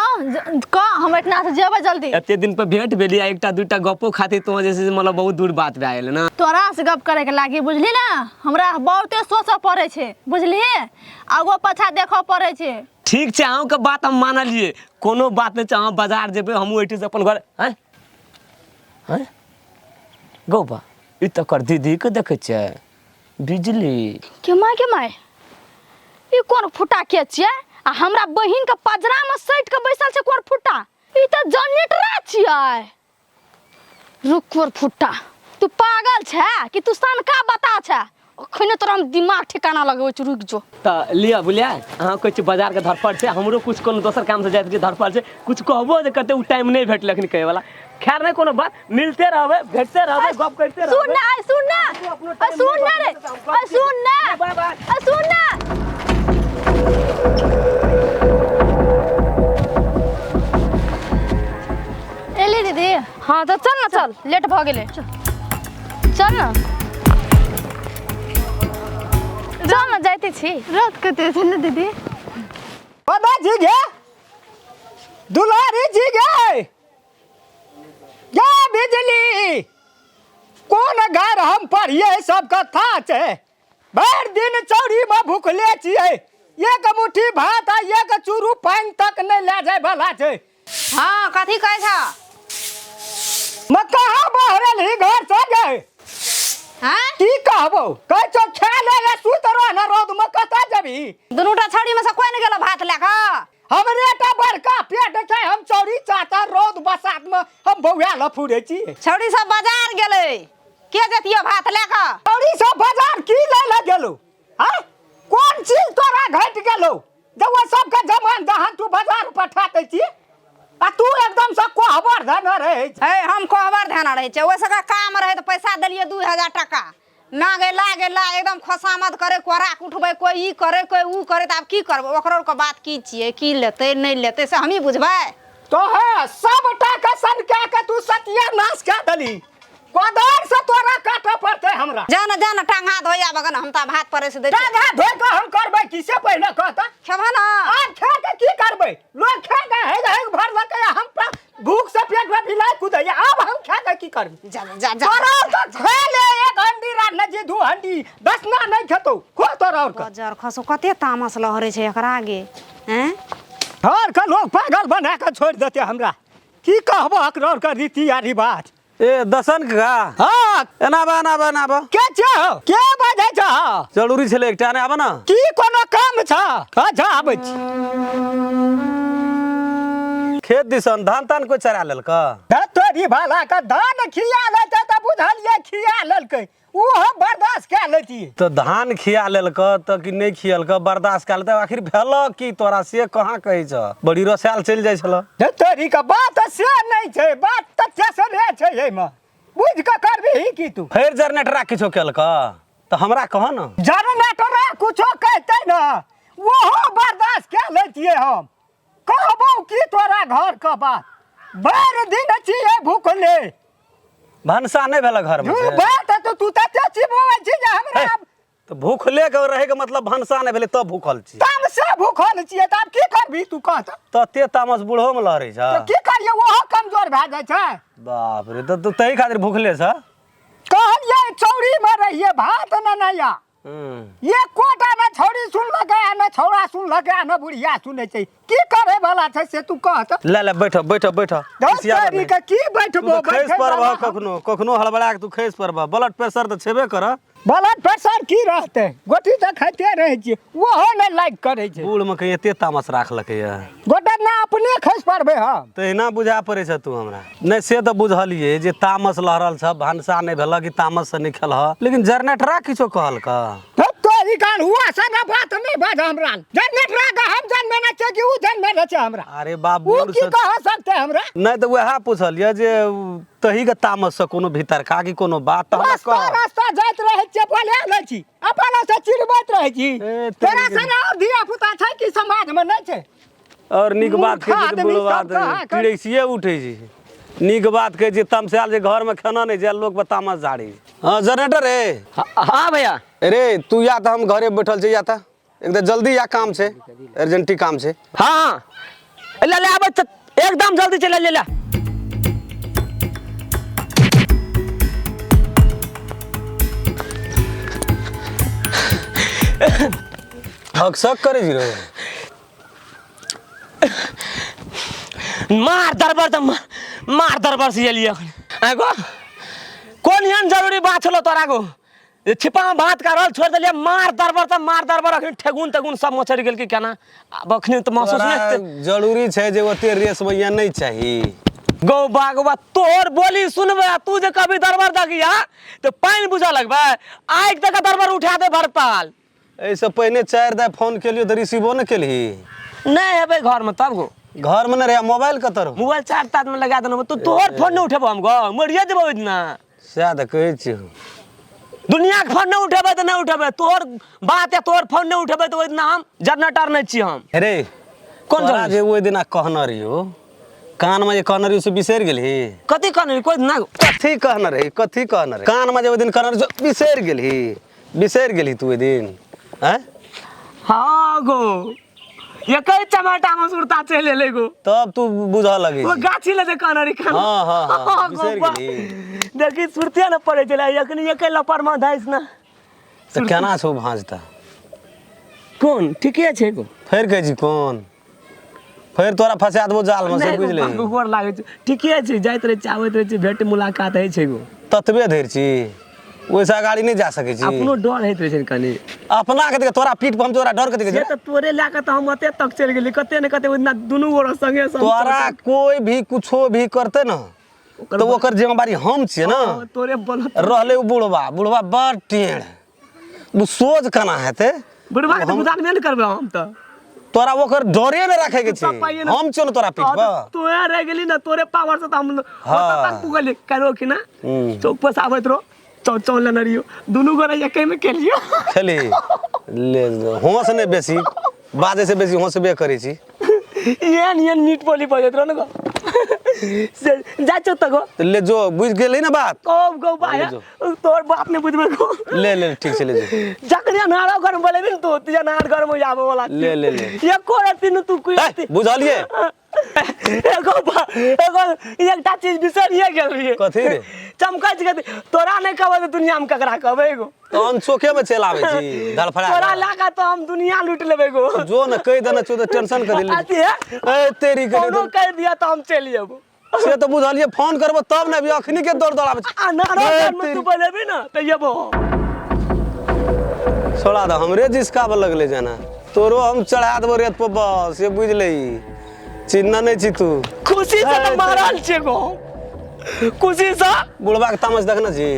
कह, हम एहिठिना से जेबै जल्दी। एते दिन पर भेंट भेली आ एकटा दूटा गपो खातिर तो जे छै से मतलब बहुत दूर बात भए गेलै ने। तोरा से गप करे के लागी बुझली ना, हमरा बहुते सोचऽ पड़ै छै बुझलिही, आगो पाछा देखऽ पड़ै छै। ठीक छै, अहूँके बात हम मानलियै, कोनो बात नहि छै। अहाँ बाजार जेबै, हमहूँ एहिठाम अपन घर। आँय आँय गौबा, ई तऽ कर दीदीके देखै छियै बिजली। के माय के माय, ई कोन फुटा के छियै आ हमरा बहिन के पजरा में सटि के बैसल छै? कोन फुटा? ई तऽ जनरेटरा छियै। रुक कोर फुटा, तू पागल छै कि तू सनका बता छै? अखने तोरा हम दिमाग ठिकाना लगबै छी, रुक जो। तऽ लिअ बुझलियै, अहाँ कहै छी बाजारके धरफड़ छै, हमरो किछु कोनो दोसर कामसँ जाइत रहियै, धरफड़ छै। किछु कहबो जे कते ओ टाइम नहि भेटलै अखन कहैवला। खैर नहि कोनो बात, मिलते रहबै, भेटते रहबै, गप करिते सुन रहबै। ना, ऐ सुन ना, ऐ सुन ना रे, ऐ सुन ना, बाय बाय। ऐ सुन ना। एली दीदी। हाँ तऽ चल ना, चल, लेट भऽ गेलै। चल ना, चल ना, जाइते छी। रात कते छै ने दीदी? बाबा जी गे, दुलारी जी गे, गे बिजली, कोन घर हम पढ़िए सब कथा छै। भरि दिन चौरी में भूखले छियै, एक मुट्ठी भात आ एक चूरू पानि तक नहि लए जाय वाला छै। हाँ कथी कहै छ? म कहाँ बहरल ही घर से गे? हाँ की कहबो, कहै छौ खा ले रे, सुत रह ना, रौद में कतऽ जेबही? दुनूटा छौड़ी में से कोई नहीं गेलो भात लए कऽ? हमरे टा बड़का पेट छै, हम चौरी चाचा रौद बसात में हम बौआ ल फुरै छी। छौड़ी सब बाजार गेलै, के जतियो भात लए कऽ? चौरी सब बाजार की लै लए गेलो? हाँ कोन चीज तोरा घटि गेलो जब ओ सबके जमान जहान तू बाजार पठा दै छी आ तू एकदम से कोहबर धन रहै छै? हे हम कोहबर धन रहै छै, ओहि सबके काम रहै तऽ पैसा देलियै 2000 टाका, मांगे ला गेला एकदम खोसामद करे, कोरा के उठबै, कोई ई करे कोई ऊ करे, तऽ आब की करबै? ओकरो के बात की छियै, की लेतै नहि लेतै से हमही बुझबै? तो है सबटा के सनका के तू सत्यानाश कए देली, कोदार से तोरा काटऽ पड़तै हमरा। जा ना, जा ना, टांगा धोया बगन, हम तऽ भात परसि दै छियै। टांगा धोइ कऽ हम करबै की से पहिने कहता। खेबह ना? आब खा के की करबै? लोग खा के हेग हेग भरलकै, हम भूख से पेट में बिलाइ कुदैया, आब हम खा के की करबै? जा जा जा। तोरा और के खा ले एक हंडी रान्ह जी, 2 हंडी दसना नहीं खेतौ, खो तोरा और के। बजर खसो, कते तामस लहरै छै एकरा गे। हैं घर के लोग पागल बना के छोड़ि देतै हमरा, की कहबो एकरा और के रीति आ रिवाज। ए दसन का? हाँ। एना बा, एना बा, एना बा। के छौ? के बाजै छौ? जरूरी छलै एकटा, ने आबऽ ना। की कोनो काम छ? अच्छा आबै छी। खेत दिसन धान तान कोइ चरा लेलक? तोरी भाला के धान खिया लेतै तऽ बुझलियै खिया लेलकै, ओ हम बर्दाश्त कए लेतियै। तऽ धान खिया लेलक तऽ कि नहि खियलक, बर्दाश्त कए लेतै? आखिर भेल की तोरा से कहाँ कहै छ? बड़ी रसायल चलि जाइ छल। तोरी के बात से नहि छै, बात तऽ तेसरे छै। एहिमे बुझि कऽ करबिही की तू? फेर जनरेटरा किछो केलक तऽ हमरा कह न। जनरेटरा कुछो कहतै ने ओहो बर्दाश्त कए लैतियै हम। कहबौ की तोरा घर के बात, भरि दिन छियै भूखले। भनसा नहि भेल घर में? बात तऽ तू तते चिबबै छी जे हमरा तऽ भूखले के रहे के मतलब भनसा नहि भेलै तब भूखल छी। तामसे भूखल छियै तऽ आब की करबी तू कह तऽ? तते तामस बूढ़ो में लहरै छ। तऽ की करियै, ओहो कमजोर भए जाइ छै। बाप रे, तऽ तू तही खातिर भूखले छ? कहलियै चौरी में रहियै भात ने नया, एकोटा ने छौड़ी सुनलकै आ ने छौड़ा सुनलकै आ ने बुढ़िया सुनै छै। की करे वाला छै से तू कह तऽ। ले ले बैठ बैठ बैठ। के की बैठबो? खसि पड़बह कखनो कखनो, हड़बड़ा के तू खसि पड़बह। ब्लड प्रेशर तऽ छेबे कर। ब्लड प्रेशर की रहतै, गोटी तऽ खाइते रहै छियै, ओहो नहि लाइक करै छै। बूढ़ में कहीं एते तामस राखलकै गोटे ना अपने खसि पड़बै हम। तहिना बुझा पड़ै छै तू हमरा। नहि से तऽ बुझलियै जे तामस लहरल छ, भनसा नहि भेलक कि तामस से नहि खेलह, लेकिन जनरेटरा किछो कहलक? तोरी काल हुआ से ना बात नहीं बाज हमरा। जनरेटरा के हम जनमे छै कि उ जनमे छै हमरा? अरे बाप, उ की कह सकते हमरा? नहि तऽ वएह पूछलियै जे तही के तामस से कोनो भीतरका कि कोनो बात। तऽ रास्ता रास्ता जाइत रहै छियै, बोले लै छी, अपन से चिड़बैत रहै छी। तोरा सने और धिया पुता छै कि समाज में नहि छै? और नीक बात कहै छै बुढ़वा तिरैसिए उठै छै। नीक बात कहै छै तमसायल जे घर में खाना नहि छै, लोक तामस झाड़ी। हाँ जनरेटर रे। हाँ भैया। अरे तू या तऽ हम घरे बैठल छी, या तऽ एकदम जल्दी या, काम छै, अर्जेंटी काम छै। हाँ ले ले आबै एकदम जल्दी चल ले ले। हक सक करै छी रे। मार दरबार तऽ मार दरबार से एलियै अखन। आगो कोन एहन जरूरी बात छलो तोरा गो छिपा में भात का रहल छोड़ देलियै? मार दरबार तऽ मार दरबार अखन ठेगुन तेगुन सब मचरि गेल कि केना आब अखन तऽ महसूस नहि। जरूरी छै जे ओते रेस भैया नहि चाही। गौ बागवा तोहर बोली सुनबै आ तू जे कभी दरबार दगिया तऽ पानि बुझऽ लगबै, आगि तक दरबार उठा दे भरपाल। एहिसँ पहिने 4 दाय फोन केलियो तऽ रिसीवो नहि केलही। नहि हेबै घर में तब गो? घर में नहि रहे, मोबाइल कतऽ रहो? मोबाइल चार्ज तार्ज में लगा देलहुँ। तो तोहर फोन नहि उठेबो हम गो, मरिए जेबो ओहि दिना। सएह तऽ कहै छियौ। दुनिया के फोन नहि उठेबै तऽ नहि उठेबै, तोहर बात या तोहर फोन नहि उठेबै तऽ ओहि दिना हम जनरेटर नहि छी हम। रे कोन तोरा जे ओहि दिना कहने रहियो कान में जे कहने रहियो से बिसरि गेलही? कथी कहने रही? कोई ना कथी कहने रही, कथी कहने रही कान में जे ओहि दिन कहने रही बिसरि गेलही? बिसरि गेलही तू ओहि दिन? आँय हाँ गो, एकै चमाटा में सुरता चलि एलै गो। तब तू बुझऽ लगै ओ गाछी ले जे कहने रही खाना। हाँ हाँ हाँ, बिसरि गेलही। देखी सुरते न पड़ै छलै, एखनी एकै लपड़ में धैस ना। तऽ केना छौ भाँज तऽ? कोन ठीके छै गो। फेर कहै छी कोन? फेर तोरा फंसा देबो जाल में से बुझ ले। गोर लागै छै, ठीके छै, जाइत रहै छै आबैत रहै छै, भेंट मुलाकात होइ छै गो। ततबे धरि छी, ओहिसँ अगाड़ी नहि जा सकै छी। अपनो डर होइत रहै छै ने कनि। अपना के देख तोरा पीठ पर हम तोरा डर के देखे से तऽ तोरे लए कऽ तऽ हम ओते तक चलि गेली, कते ने कते ओहि दिना दुनू गोरा संगे संग। तोरा कोई भी कुछो भी करते ने तऽ ओकर जिम्मेवारी हम छियै ने। तोरे बोल रहलै ओ बुढ़वा, बुढ़वा बड़ टेढ़, ओ सोझ केना हेतै? बुढ़वा के तऽ बुझानबे ने करबै हम तऽ। तोरा ओकर डरे ने रखे के छै, हम छियौ ने तोरा पीठ पर। तू रह गेली ना तोरे पावर से तऽ हम ओतऽ तक पुगली। करो कि ना चौक पर आबैत रहो, चौ चौ लेने रहियो, दुनू गोरा एके में खेलियो। खेली ले, होश नहि बेसी बाजै से बेसी होशबे करै छी। एहन एहन मीठ बोली बजैत रहो ने गो। से जा चौ तऽ गो। ले जो, बुझि गेली ने बात? कब गो भाई तोर बाप ने बुझबै गो। ले ले ठीक छै ले जो। जखनी अनारो घर में बोलेबी ने तू, तुझे अनार घर में आबे वाला। ले ले ले एको रत्ती ने तू कोई बुझलिए। एगो एगो एकटा चीज बिसरिए गेल रहिए। कथी रे? चमकै छै कथी? तोरा नहि कहबै तऽ दुनिया में ककरा कहबै गो? तहन चौके में चलि आबै छी धड़फड़ा। तोरा लए कऽ तऽ हम दुनिया लूट लेबै गो। जो ने कहि देने छौ तऽ टेंशन कथी ले? अथी है? ए तेरी के फोनो कहि दिअ तऽ हम चलि जेबो। से तऽ बुझलिए, फोन करबो तब ने, अभी अखनी के दौड़ दौड़ आबै छी। अनारो घर में तू बोलेबी ने तऽ जेबो। छोड़ा दे, हमरे जिसकाबऽ लगलै जेना। तोरो हम चढ़ा देबो रेत पर बस, ये बुझि ले, चिन्ह नहि छी तू। खुशी से तऽ मारल छै गो, खुशी से। बुढ़वा के तामस देखने छी?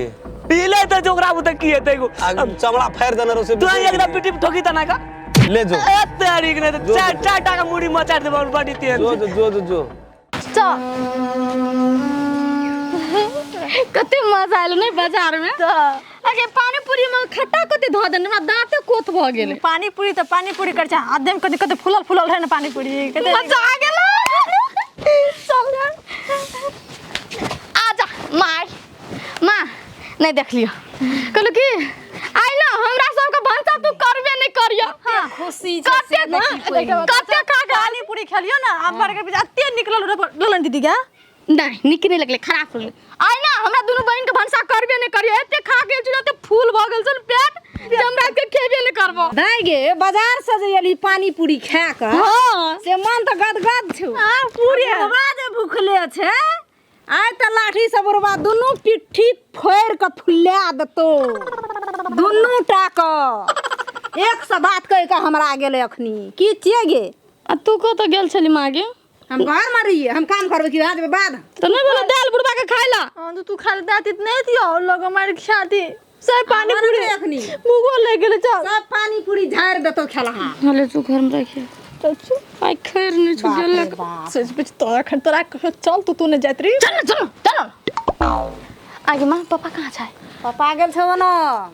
पीले तऽ जो ओकरा बुते की हेतै गो? आ चमड़ा फाड़ि देने रहो से। तू एकरा पिटी पे ठोकी तना का ले जो। ए तेरी के नहीं तो चार चार टाका मुड़ी मचा देबो बड़ी तेज। जो जो जो जो जो चल। कते मजा आयल नहि बाजार में अगे पानी पूरी में खट्टा कते धऽ देने हमरा दाँते कोत भऽ गेलै। पानी पूरी तऽ पानी पूरी करै छै, हाथ देमे कते कते फूलल फूलल रहै ने पानी पूरी, कते मजा आ गेल। चल आ जा माय माँ, नहीं देखलियो कहलु कि आइ ना हमरा सबके भनसा तू करबे नहीं करियो। खुशी छै से कते देखी कोइ नहि। कते खा के पानी पूरी खेलियो ना, आम बर्गर पिज्जा एते निकलल रहलन दीदी के। नहीं निक नहीं लगले, खराब लगले। आइ ना हमरा दुनू बहिन के भनसा करबे नहीं करियो, एते खा गेल छी एते फूल भ गेल छल पेट जे हमरा के खेबे नहीं करबो। दाइ गे बाजार से जे एली पानी पूरी खा के, हां से मन तऽ गदगद छौ। हां पूरी बुढ़वा जे भुखले छै, आइ तऽ लाठी से बुढ़वा दुनू पिट्ठी फोड़ि के फुला देतौ दुनू टा के। एक से बात कहि के हमरा गेलै अखनी की छियै गे? आ तू कतऽ गेल छली माँ गे? हम घर में रहिए, हम काम करबै कि रात में बाद? तो नहीं बोला दाल बुढ़वा के खाइला। हां तो तू खा ले दाती नहीं दियो लोग मार खाती सब पानी हमरा पूरी नहि अखनी। मुगो ले गेलै चल। सब पानी पूरी झाड़ि देतौ खेलहा। हले तू घर में रखिए। चल चल। आइ खैर नहीं छु बाप रे गेल। बाप। सोच बिच तो अखन तोरा कहियो चल तू तू नहीं जाइत रही। चल चल चल। आगे माँ पापा कहाँ छै? पापा गेल छौ न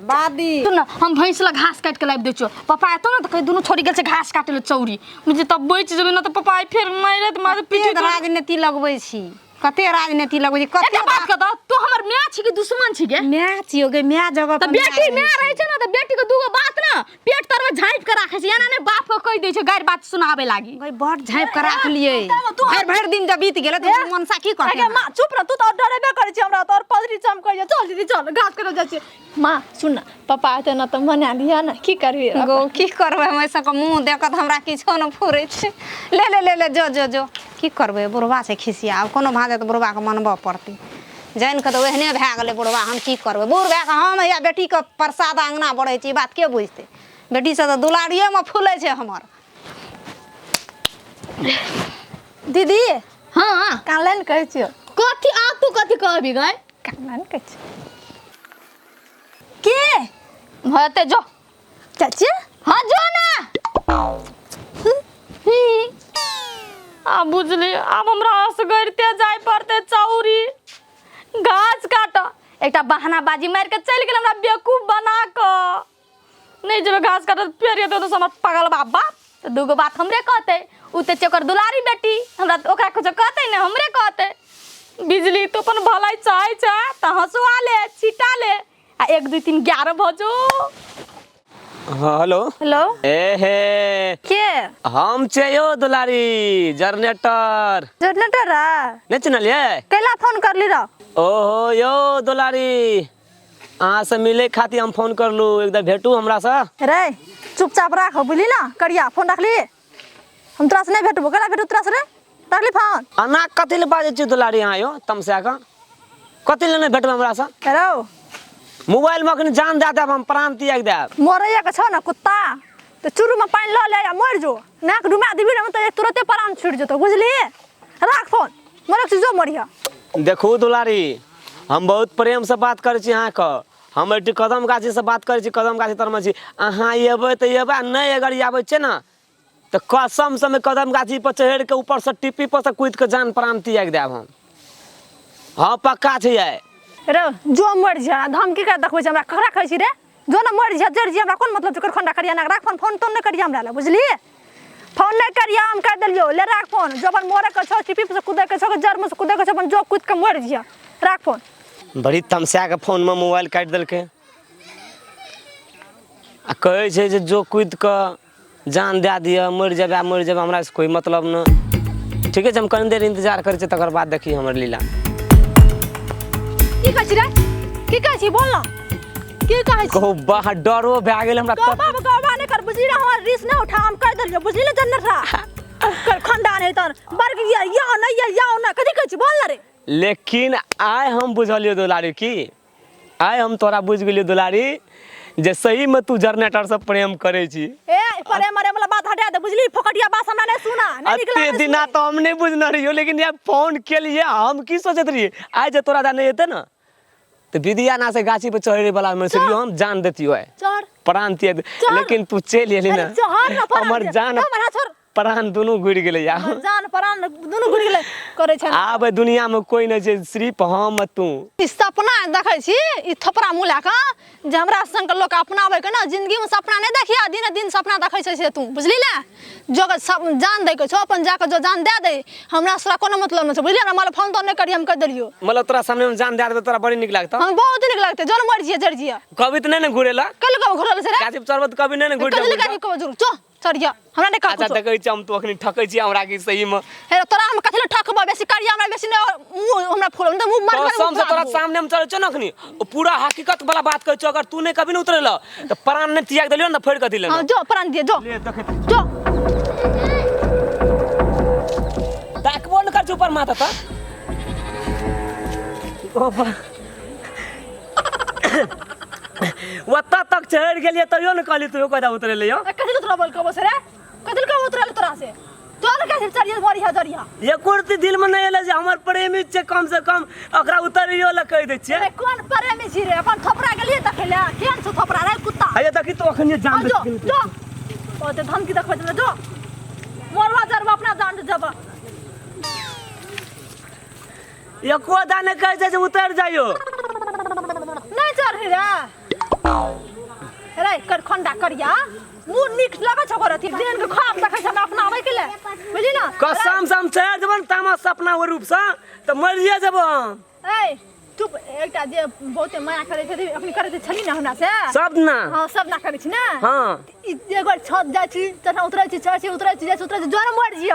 बादी। सुन न, हम भैंस ला घास काट के लाबि दै छियौ। पापा एतौ न तऽ कही दुनू छोड़ी गेल छै घास काटे ले चौरी, मुझे तब बचि जेबै न तऽ पापा आइ फेर मारत मारत पीटी। कते राजनीति लगबै छी, कते राजनीति लगबै छी, कते एकटा बात कह दऽ, तू हमर माय छी कि दुश्मन छी गे? माय छियौ गे, माय जगह तऽ पर माय बेटी रहै माय छै। रहै छै न तऽ बेटी के दूगो बात न पेट तर में झाँपि के राखै छै, एना नहि बाप के कहि दै छै गारि बात सुनाबै लागी। गई बड़ झाँपि के राखलियै, भरि भरि दिन जब बीत गेलै तऽ मनसा की करतै? अगे माँ चुप रह, तू तऽ डरेबे करै छी हमरा, तोर पदरी चमकै छै। चल दीदी चल, घास कटऽ जाइ छी। माँ सुन न, पापा एतै न तऽ मना लिअ न, की करबी? गौ की करबै हम, एहि सबके मुँह देखत हमरा किछो नहि फुरै छै। ले ले ले ले जो जो जो, की करबै, बुढ़वा छै खिसिया, आब कोनो भाँजे तऽ बुढ़वाके मनबऽ पड़तै। जानि कऽ तऽ ओहने भए गेलै बुढ़वा, हम की करबै बूढ़ भए कऽ हम हैया बेटीके प्रसाद अङ्गना बढ़ै छी, ई बात के बुझतै? बेटी सब तऽ दुलारिएमे फूलै छै हमर। दीदी हाँ कानले ने कहै छियौ। कथी आब तू कथी कहबी गै? कानले ने कहै छियौ के हेतै जो चाची। हाँ जो ना। आब बुझली आब हमरा असगरते जाय पड़तै चौरी घास काट। एकटा बहाना बाजी मारि के चलि गेल हमरा बेवकूफ बना कऽ। नहीं जेबै घास काटऽ फेर एतौ तऽ हमर पागल बाप बाप तऽ दूगो बात हमरे कहतै। उ तऽ छै ओकर दुलारी बेटी, हमरा ओकरा कुछो कहतै ने हमरे कहतै। बिजली तो अपन भलाई चाहै छै तऽ हँसुआ ले छिटा ले आ 1 2 3 11 भऽ जो। हाँ हेलो हेलो ए हे के? हम छियै यौ दुलारी जनरेटर। जनरेटर नहीं चिन्हलियै? कैला फोन करली रह? ओहो यौ दुलारी, अहाँ से मिले खातिर हम फोन करलू, एकदम भेटू हमरा से। रे चुपचाप राख बुझली ना, करिया फोन रखली, हम तोरा से नहीं भेटबो। कैला भेटू तोरा से रे? रखली फोन। अना कथी ले बाजै छी दुलारी अहाँ यौ तमसा कऽ? कथी ले नहीं भेटबै हमरा से? रौ मोबाइल में अखन जान दए देब हम, प्राण त्याग देब। मरैया के छौ ना कुत्ता तऽ चुरू में पानि लऽ ले आ मरि जो, नाक डुमा देबी ने तऽ तुरते प्राण छूटि जेतौ बुझली। राख फोन, मरक जो मरिया। देखू दुलारी, हम बहुत प्रेम से बात करै छी अहाँके, हम एहिठी कदम गाछी से बात करै छी, कदम गाछी तरमे छी। अहाँ एबै तऽ एबै, नहि अगर आबै छियै ने तऽ कसम से कदम गाछी पर चढ़ि के ऊपर से टिप्पी पर से कूदि के जान प्राण त्याग देब हम। हाँ पक्का छै आइ। रे जो मरि जा, धमकी कर देखबै छै हमरा, ककरा कहै छी रे? जो ने मरि जा जरि जा, हमरा कोन मतलब छै? खंडा करिया ना, राख फोन, फोन तोन नहि करिया हमरा लए बुझली। फोन नहि करिया हम कहि देलियौ, ले राख फोन। जो अपन मरे के छौ टिप्पी पर से कूदै के छौ, जड़ में से कूदै के छौ, अपन जो कूद के मरि जा, राख फोन। बड़ी तमसा के फोन में मोबाइल काटि देलकै आ कहै छै जे जो कूदि कऽ जान दए दिअ, मरि जेबै मरि जेबै, हमरा से कोइ मतलब नहि। ठीके छै, हम कनि देर इंतजार करै छियै, तकर बाद देखी हमर लीला। की कहै छी रे? की कहै छी बोल ना, की कहै छी? कहू बाह, डरो भए गेल हमरा। गबा गबा नहि कर बुझली ना, हमर रिस नहि उठा, हम कहि देलियौ बुझली ना। जनरेटर कर खंडा नहि तहन बर्ग या या नहि या या ना, कथी कहै छी बोल ना रे। लेकिन आइ हम बुझलियौ दुलारी की, आइ हम तोरा बुझि गेलियौ दुलारी जे सही में तू जनरेटर से प्रेम करै छी। ए प्रेम मरे वाला बात हटा दे बुझली, फोकटिया बात हमरा नहीं सुना, नहीं निकला। एते दिना तो हम नहीं बुझने रहियो, लेकिन यार फोन के लिए हम की सोचैत रहियै, आइ जे तोरा दा नहीं एते ना तऽ विद्या ना से गाछी पर चढ़े वाला में से हम जान देतियो आइ, चढ़ प्राण त्याग, लेकिन तू चलि एली ना, चढ़ ना हमर जान। हमरा छोड़। प्राण दुनू घुरि गेलै आब। जान प्राण दुनू घुरि गेलै करै छै। आब एहि दुनियामे कोइ नहि छै, सिर्फ हम आ तू। ई सपना देखै छी ई थोपड़ा मुँह लए कऽ जे हमरा संग लोक अपनाबै के ना, जिंदगी में सपना नहीं देखिया, दिन दिन सपना देखै छै से तू बुझली ने। जो अगर सब जान दै के छौ अपन जाके जो जान दे दे, हमरा से कोनो मतलब नहीं छै बुझली। हमरा फोन तोन नहीं करी, हम कह देलियो। मतलब तोरा सामने में जान दे देबै तोरा बड़ी नीक लागतौ? हम बहुत नीक लगतै, जन मर जिया जर जिया। कभी तऽ नहि ने घुरेला? कल कब घुरल छै रे? गाछी पर चढ़बो तऽ कभी नहि ने घुरि कल जाबो। गाछी कब जुर चो चढ़िया, हमरा नहीं कह अच्छा कुछो। देखै छी हम, तू अखनी ठकै छी हमरा की सही में? हे तोरा हम कथि ले ठकबो, बेसी करिया हमरा बेसी ने मुंह हमरा फूल हम त मुंह मार मार कसम से तोरा सामने हम चढ़ै छियौ ने अखनी, ओ पूरा हकीकत वाला बात कहै छियौ। अगर तू नहि कभी ने उतरेल तऽ प्राण नहि त्याग देलियौ ने फोड़ि कऽ दिले। हां जो प्राण दिए जो। ले देखै जो ताकबो ने कर ऊपर माथा तऽ ओतऽ तक चढ़ि गेलियै तैयो ने कहली तू कदा उतरेले यौ। कथि ले तोरा बोल कहबो से रे? कथि ले कहबो उतरेले तोरा से? तो ने कैसे चढ़िया मरिया जरिया। एको रत्ती दिल में नहीं एलै जे हमर प्रेमी छै, कम से कम ओकरा उतरियो लए कहि दै छियै। अरे कोन प्रेमी छी रे? अपन थोपड़ा गेलियै देखै ले, केहन छौ थोपड़ा रे कुत्ता? हैया देखी तो अखन जान जो जो ओ ते धमकी देखबै छलै, जो मरवा जरवा अपना जान जब। एको दाने कहै छै जे उतरि जाइयो। नहीं चढ़ी रे रे कर खंडा करिया मुँह नीक लगै छौ ओकर अथी देन के ख्वाब देखै छै हमरा अपनाबै के ले बुझली ना। कसम से हम चढ़ि जेबै ने तामस से अपना ओहि रूपसँ तऽ मरिए जेबै हम। ए चुप, एकटा जे बहुते माया करै छै अखनी करै छली ना हमरा से सब ना। हां सब ना करै छी ना। हां ई जे गोर छत जाइ छी तखन उतरै छी, चढ़ै छी उतरै छी, जाइ छी उतरै छी, जर मरि जिय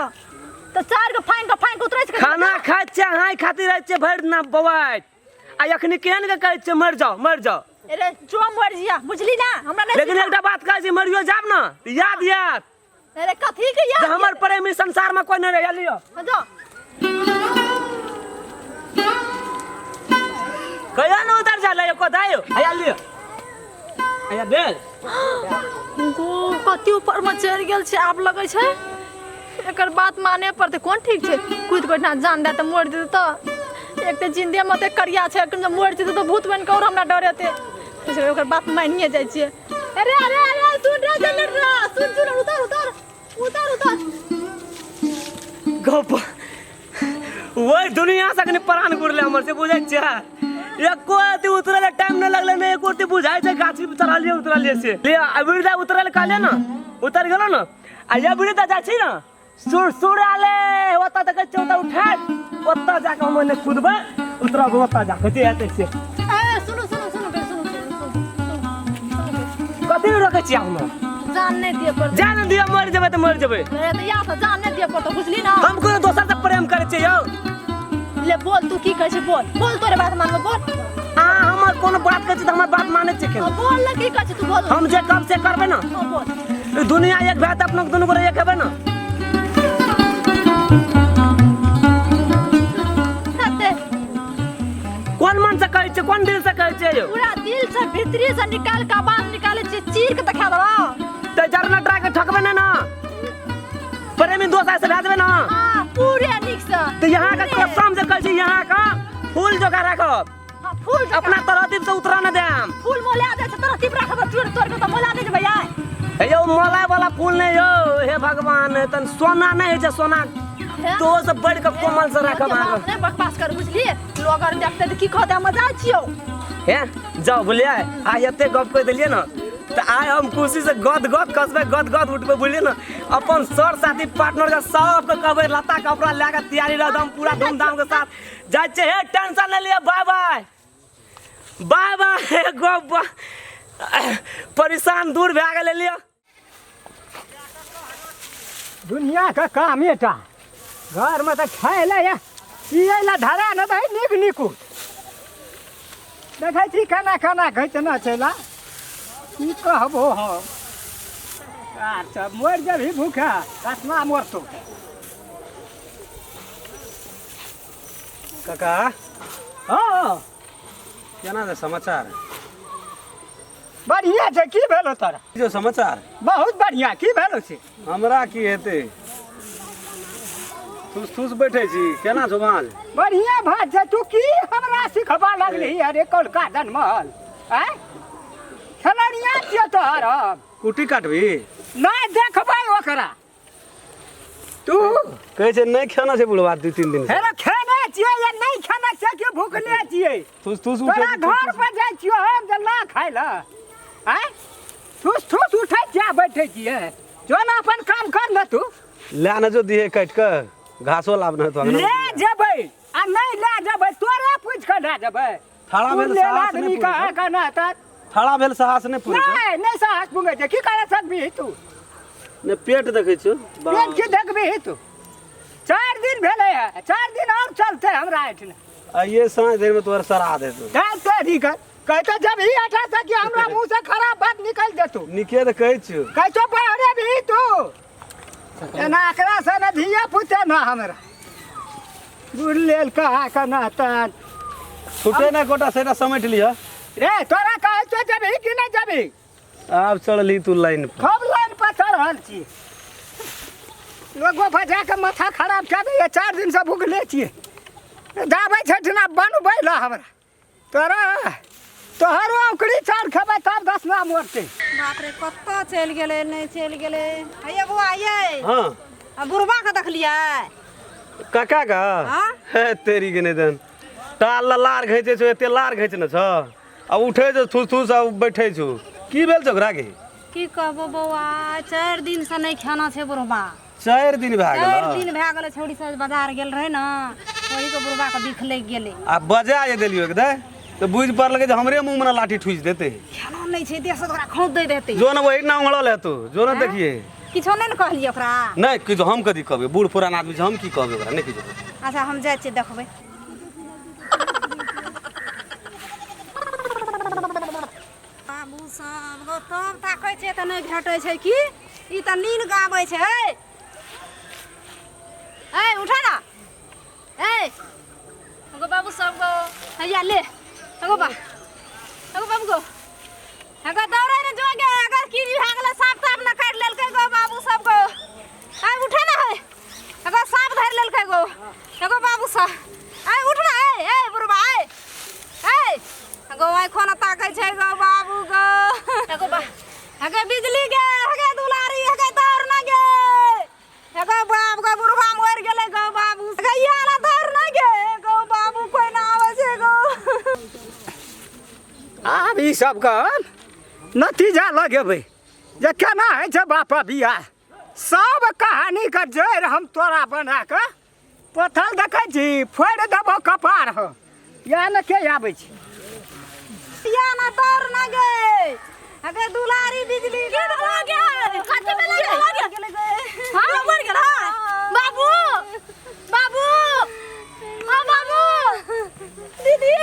तऽ चार के फाइन के फाइन के उतरै छी। खाना खाइ छियै हाय खातिर रहै छियै भरि दिना बौआइत, आ अखनी केहन के कहै छियै मरि जाओ मरि जाओ। अरे जो मरि जिया बुझली ना हमरा नहीं। लेकिन एकटा बात कहै छी, मरियो जाब ना तऽ याद आयत। अरे कथी के याद? जे हमर प्रेमी संसार में कोई नहीं रह लियो। हाँ, जो कहिया न उतर जा ले को दायो आया लियो आया बेल गो कति ऊपर में चढ़ि गेल छै, आब लगै छै एकर बात माने पड़तै। कोन ठीक छै कुदि कऽ ओहिठिना जान दए तऽ मरि जेतै, तऽ एक तऽ जिन्दे में ओतेक करिया छै, एखन जब मरि जेतै तऽ भूत बनि कऽ आओर हमरा डरेतै। ओकर बात मानिए जाइ छियै। अरे अरे अरे सुन रे चल रे, सुन सुन, उतर उतर उतर उतर। गप वही दुनिया से अखनी प्राण गुरले हमर से बुझै छियै। एको अथी उतरले टाइम नहि लगलै ने, एको अथी बुझाइ छै गाछी पर चढ़लियै उतरलियै से ले अबीर दा उतरल कहलियै ने उतर गेलो ने। आ अबीर दा जाइ छी ने सुर सुराले ओतऽ देखै छियै ओतऽ उठाय ओतऽ जाकऽ हम ओन्ने कुदबै उतरब ओतऽ जाकऽ जे हेतै से। ए सुनू सुनू सुनू सुनू सुनू सुनू, कथी लए रोकै छियै हम? जान नहीं दिए पड़तै। जान दिअ, मरि जेबै तऽ मरि जेबै। अरे तऽ या तऽ जान नहीं दिए पड़तौ बुझली ना। हम कोनो दोसर से प्रेम करै छियै यौ। ले बोल तू की कहै छै, बोल बोल, तोरे बात मानबो बोल। अहाँ हमर कोनो बात कहै छी तऽ हमर बात मानै छियै केना? हाँ, बोल ना की कहै छै तू बोल। हम जे कहब से करबै ना? हाँ, बोल। दुनिया एक भए तऽ अपनो दुनू गोरे एक हेबै ना? हेतै। कोन मन से कहै छियै, कोन दिल से कहै छियै यौ? पूरा दिल से भीतरी से निकाल के आवाज निकालै छियै, चीर के देखा देबौ। तऽ जरना ट्रा के ठकबै नै ना? प्रेमी दोस्त से भए जेबै ना? हाँ पूरे नीक से। तऽ यहाँ के कसम से कहै छी, यहाँ के फूल जोका राखब। हाँ, फूल जकाँ। अपना तरतीब से उतरा न देम। फूल मोला जाइ छै, तरतीब राखब चोर तोड़ के तऽ मोला नहि जेबै आइ। हे यौ मोला वाला फूल नहीं यौ, हे भगवान तन सोना नहीं होइ छै सोना, तो से बढ़ के कोमल से राखब अहाँके। नहीं बकवास कर बुझलिए, लोग आर देखते तऽ की कहते, हम जाइ छियौ। हे जाओ बुझलियै, आइ एते गप कहि देलियै ने तऽ आइ हम खुशी से गद गद खसबै, गद गद उठबै बुझलियै ने। अपन सर साथी पार्टनर के सबके कहबै लत्ता कपड़ा लए के तैयारी रहत, हम पूरा धूमधाम के साथ जाइ छियै। हे टेंशन नहि लिअ, बाय बाय बाय बाय। गप परेशान दूर भए गेलै लिअ। दुनिया के काम एटा घर में तो खाए ला या पिए ला धरा न दे नीक नीकू देखै छी केना केना घैचना छै ला की कहबो हम। आर सब मरि जेबही भूखे कतना मरतौ। काका हाँ केना छै समाचार? बढ़िया छै। की भेलो तोरा? जो समाचार बहुत बढ़िया। की भेलो से? हमरा की हेतै, थूस थूस बैठे छी, केना छौ भाँज? बढ़िया भाँज छै। तू की हमरा सिखबा लगलही? अरे कौलका जनमल आँय खेलड़िया छियौ तोहर हम। कुटी काटबी? नहि देखबै ओकरा। तू कहै छै नहि खेना छै बुढ़वा 2-3 दिन से। हेरा खेने छियै या नहि खेने छियै कि भूखले छियै? ठूस ठूस उठै तोरा घर पर जाइ छियो हम जे ला खाइ लए, आँय? ठूस ठूस उठै छियै आ बैठै छियै। जो ने अपन काम कर ने तू। लए ने जो दिहे काटि कऽ, घासो लाबने हेतौ अंगना। ले जेबै आ नहि लए जेबै तोरे पूछि कऽ लए जेबै। ठाढ़ा तू भेल लेल साहस नहि आदमी पुरै कहाँ छौ। कना तऽ ठाढ़ा भेल साहस नहि पुरै छौ। नहि नहि साहस पुगै छै, की करै सकबिही तू? नहि पेट देखै छियौ। पेट की देखबिही तू? 4 दिन भेलै है, 4 दिन आओर चलतै हमरा एहिठिना। आइए साँझ धरिमे तोहर सरा देतौ। दाल तोरी कर कहतो जब ही हटा सकी हमरा मुंह से खराब बात निकल देतो। निके तऽ कहै छियौ। कहतो बाहरे भी तू एना एकरा से न धिया पुते न हमरा बुढ़ लेल कहा कना तन छुटे ना गोटा सेटा समेट लिह। रे तोरा कहै छौ जबही कि नहि जबही? आब चढ़ली तू लाइन पर। खूब लाइन पर चढ़ल छी। लोगो बजा के माथा खराब कए दैया, 4 दिन से भुखले छियै। जाबै छठिना बनबै लए हमरा तोरा तोहरो औकड़ी चाउर खेबै तब दसना मरतै। बाप रे कतऽ चलि गेलै, नहि चलि गेलै। हैया बौआ ये। हाँ। आ बुढ़बा के देखलियै? काका का? हाँ? हे तेरी के नहि देन। टाल ला लार घैचै छौ, एते लार घैचने छौ। आ उठै छौ थूस थूस आ बैठै छौ। की भेल छौ ओकरा के? की कहबो बौआ, 4 दिन से नहि खाना छै बुढ़बा। 4 दिन भए गेल? 4 दिन भए गेलै। छौड़ी सब बाजार गेल रहै ने, ओही के बुढ़बा के बिख लागि गेलै। आ बजा जे देलियो के दे तऽ बुझि पड़लकै जे हमरे मुँह मे ने लाठी ठुसि देतै। खाना नहि छै, देह से ओकरा खौंत दै देतै। जो ने वही ना उंगड़ल हेतौ, जो ने देखिए। किछो नहि ने कहलियै ओकरा? नहि किछो, हम कथी कहबै, बूढ़ पुरान आदमी छै, हम की कहबै ओकरा, नहि किछो। अच्छा हम जाइ छियै देखबै। बाबू सब गो तब ताकै छै तऽ नहि भेटै छै की? ई तऽ नीन गाबै छै। है ए उठा ना। ए गो बाबू सब गो हैया ले गो बा गो बाबू गो गो दौड़ै ने जो गे, अगर की भए गेलै साँप ताप ने काटि लेलकै गो बाबू सब गो। ए उठा ना है, गो साँप धरि लेलकै गो। गो बाबू सब ए उठ ना। ए ए बुढ़बा ए ए गो आँखो न ताकै छै गो बाबू गो। गो बा गे बिजली गे, गे दुलारी, गे दौड़ ना गे। गो बाप गो बुढ़बा मरि गेलै गो बाबू। गे इहा ना दौड़ ना गे गो बाबू, कोइ ना आबै छै गो। आब ई सब के नतीजा लगेबै जे केना होइ छै बाप बियाह। सब कहानी के जड़ि हम तोरा बना कऽ पथल देखै छी, फोड़ि देबौ कपार हो। इएह ने के आबै छै? या ना दौड़ ना गे। अगे दुलारी बिजली की भऽ गेल? कथी भेलै गे? हाँ मर गेल। हाँ बाबू बाबू हाँ बाबू दीदी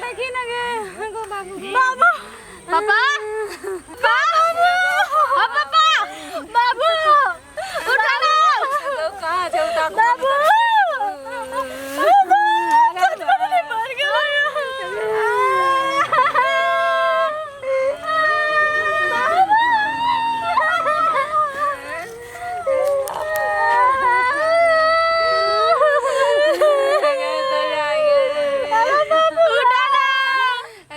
देखी ना गे गो बाबू। बाबू पापा बाबू हाँ पापा बाबू उठा ना। कहाँ छै उठा? बाबू बाबू मर गेल। उठा ना।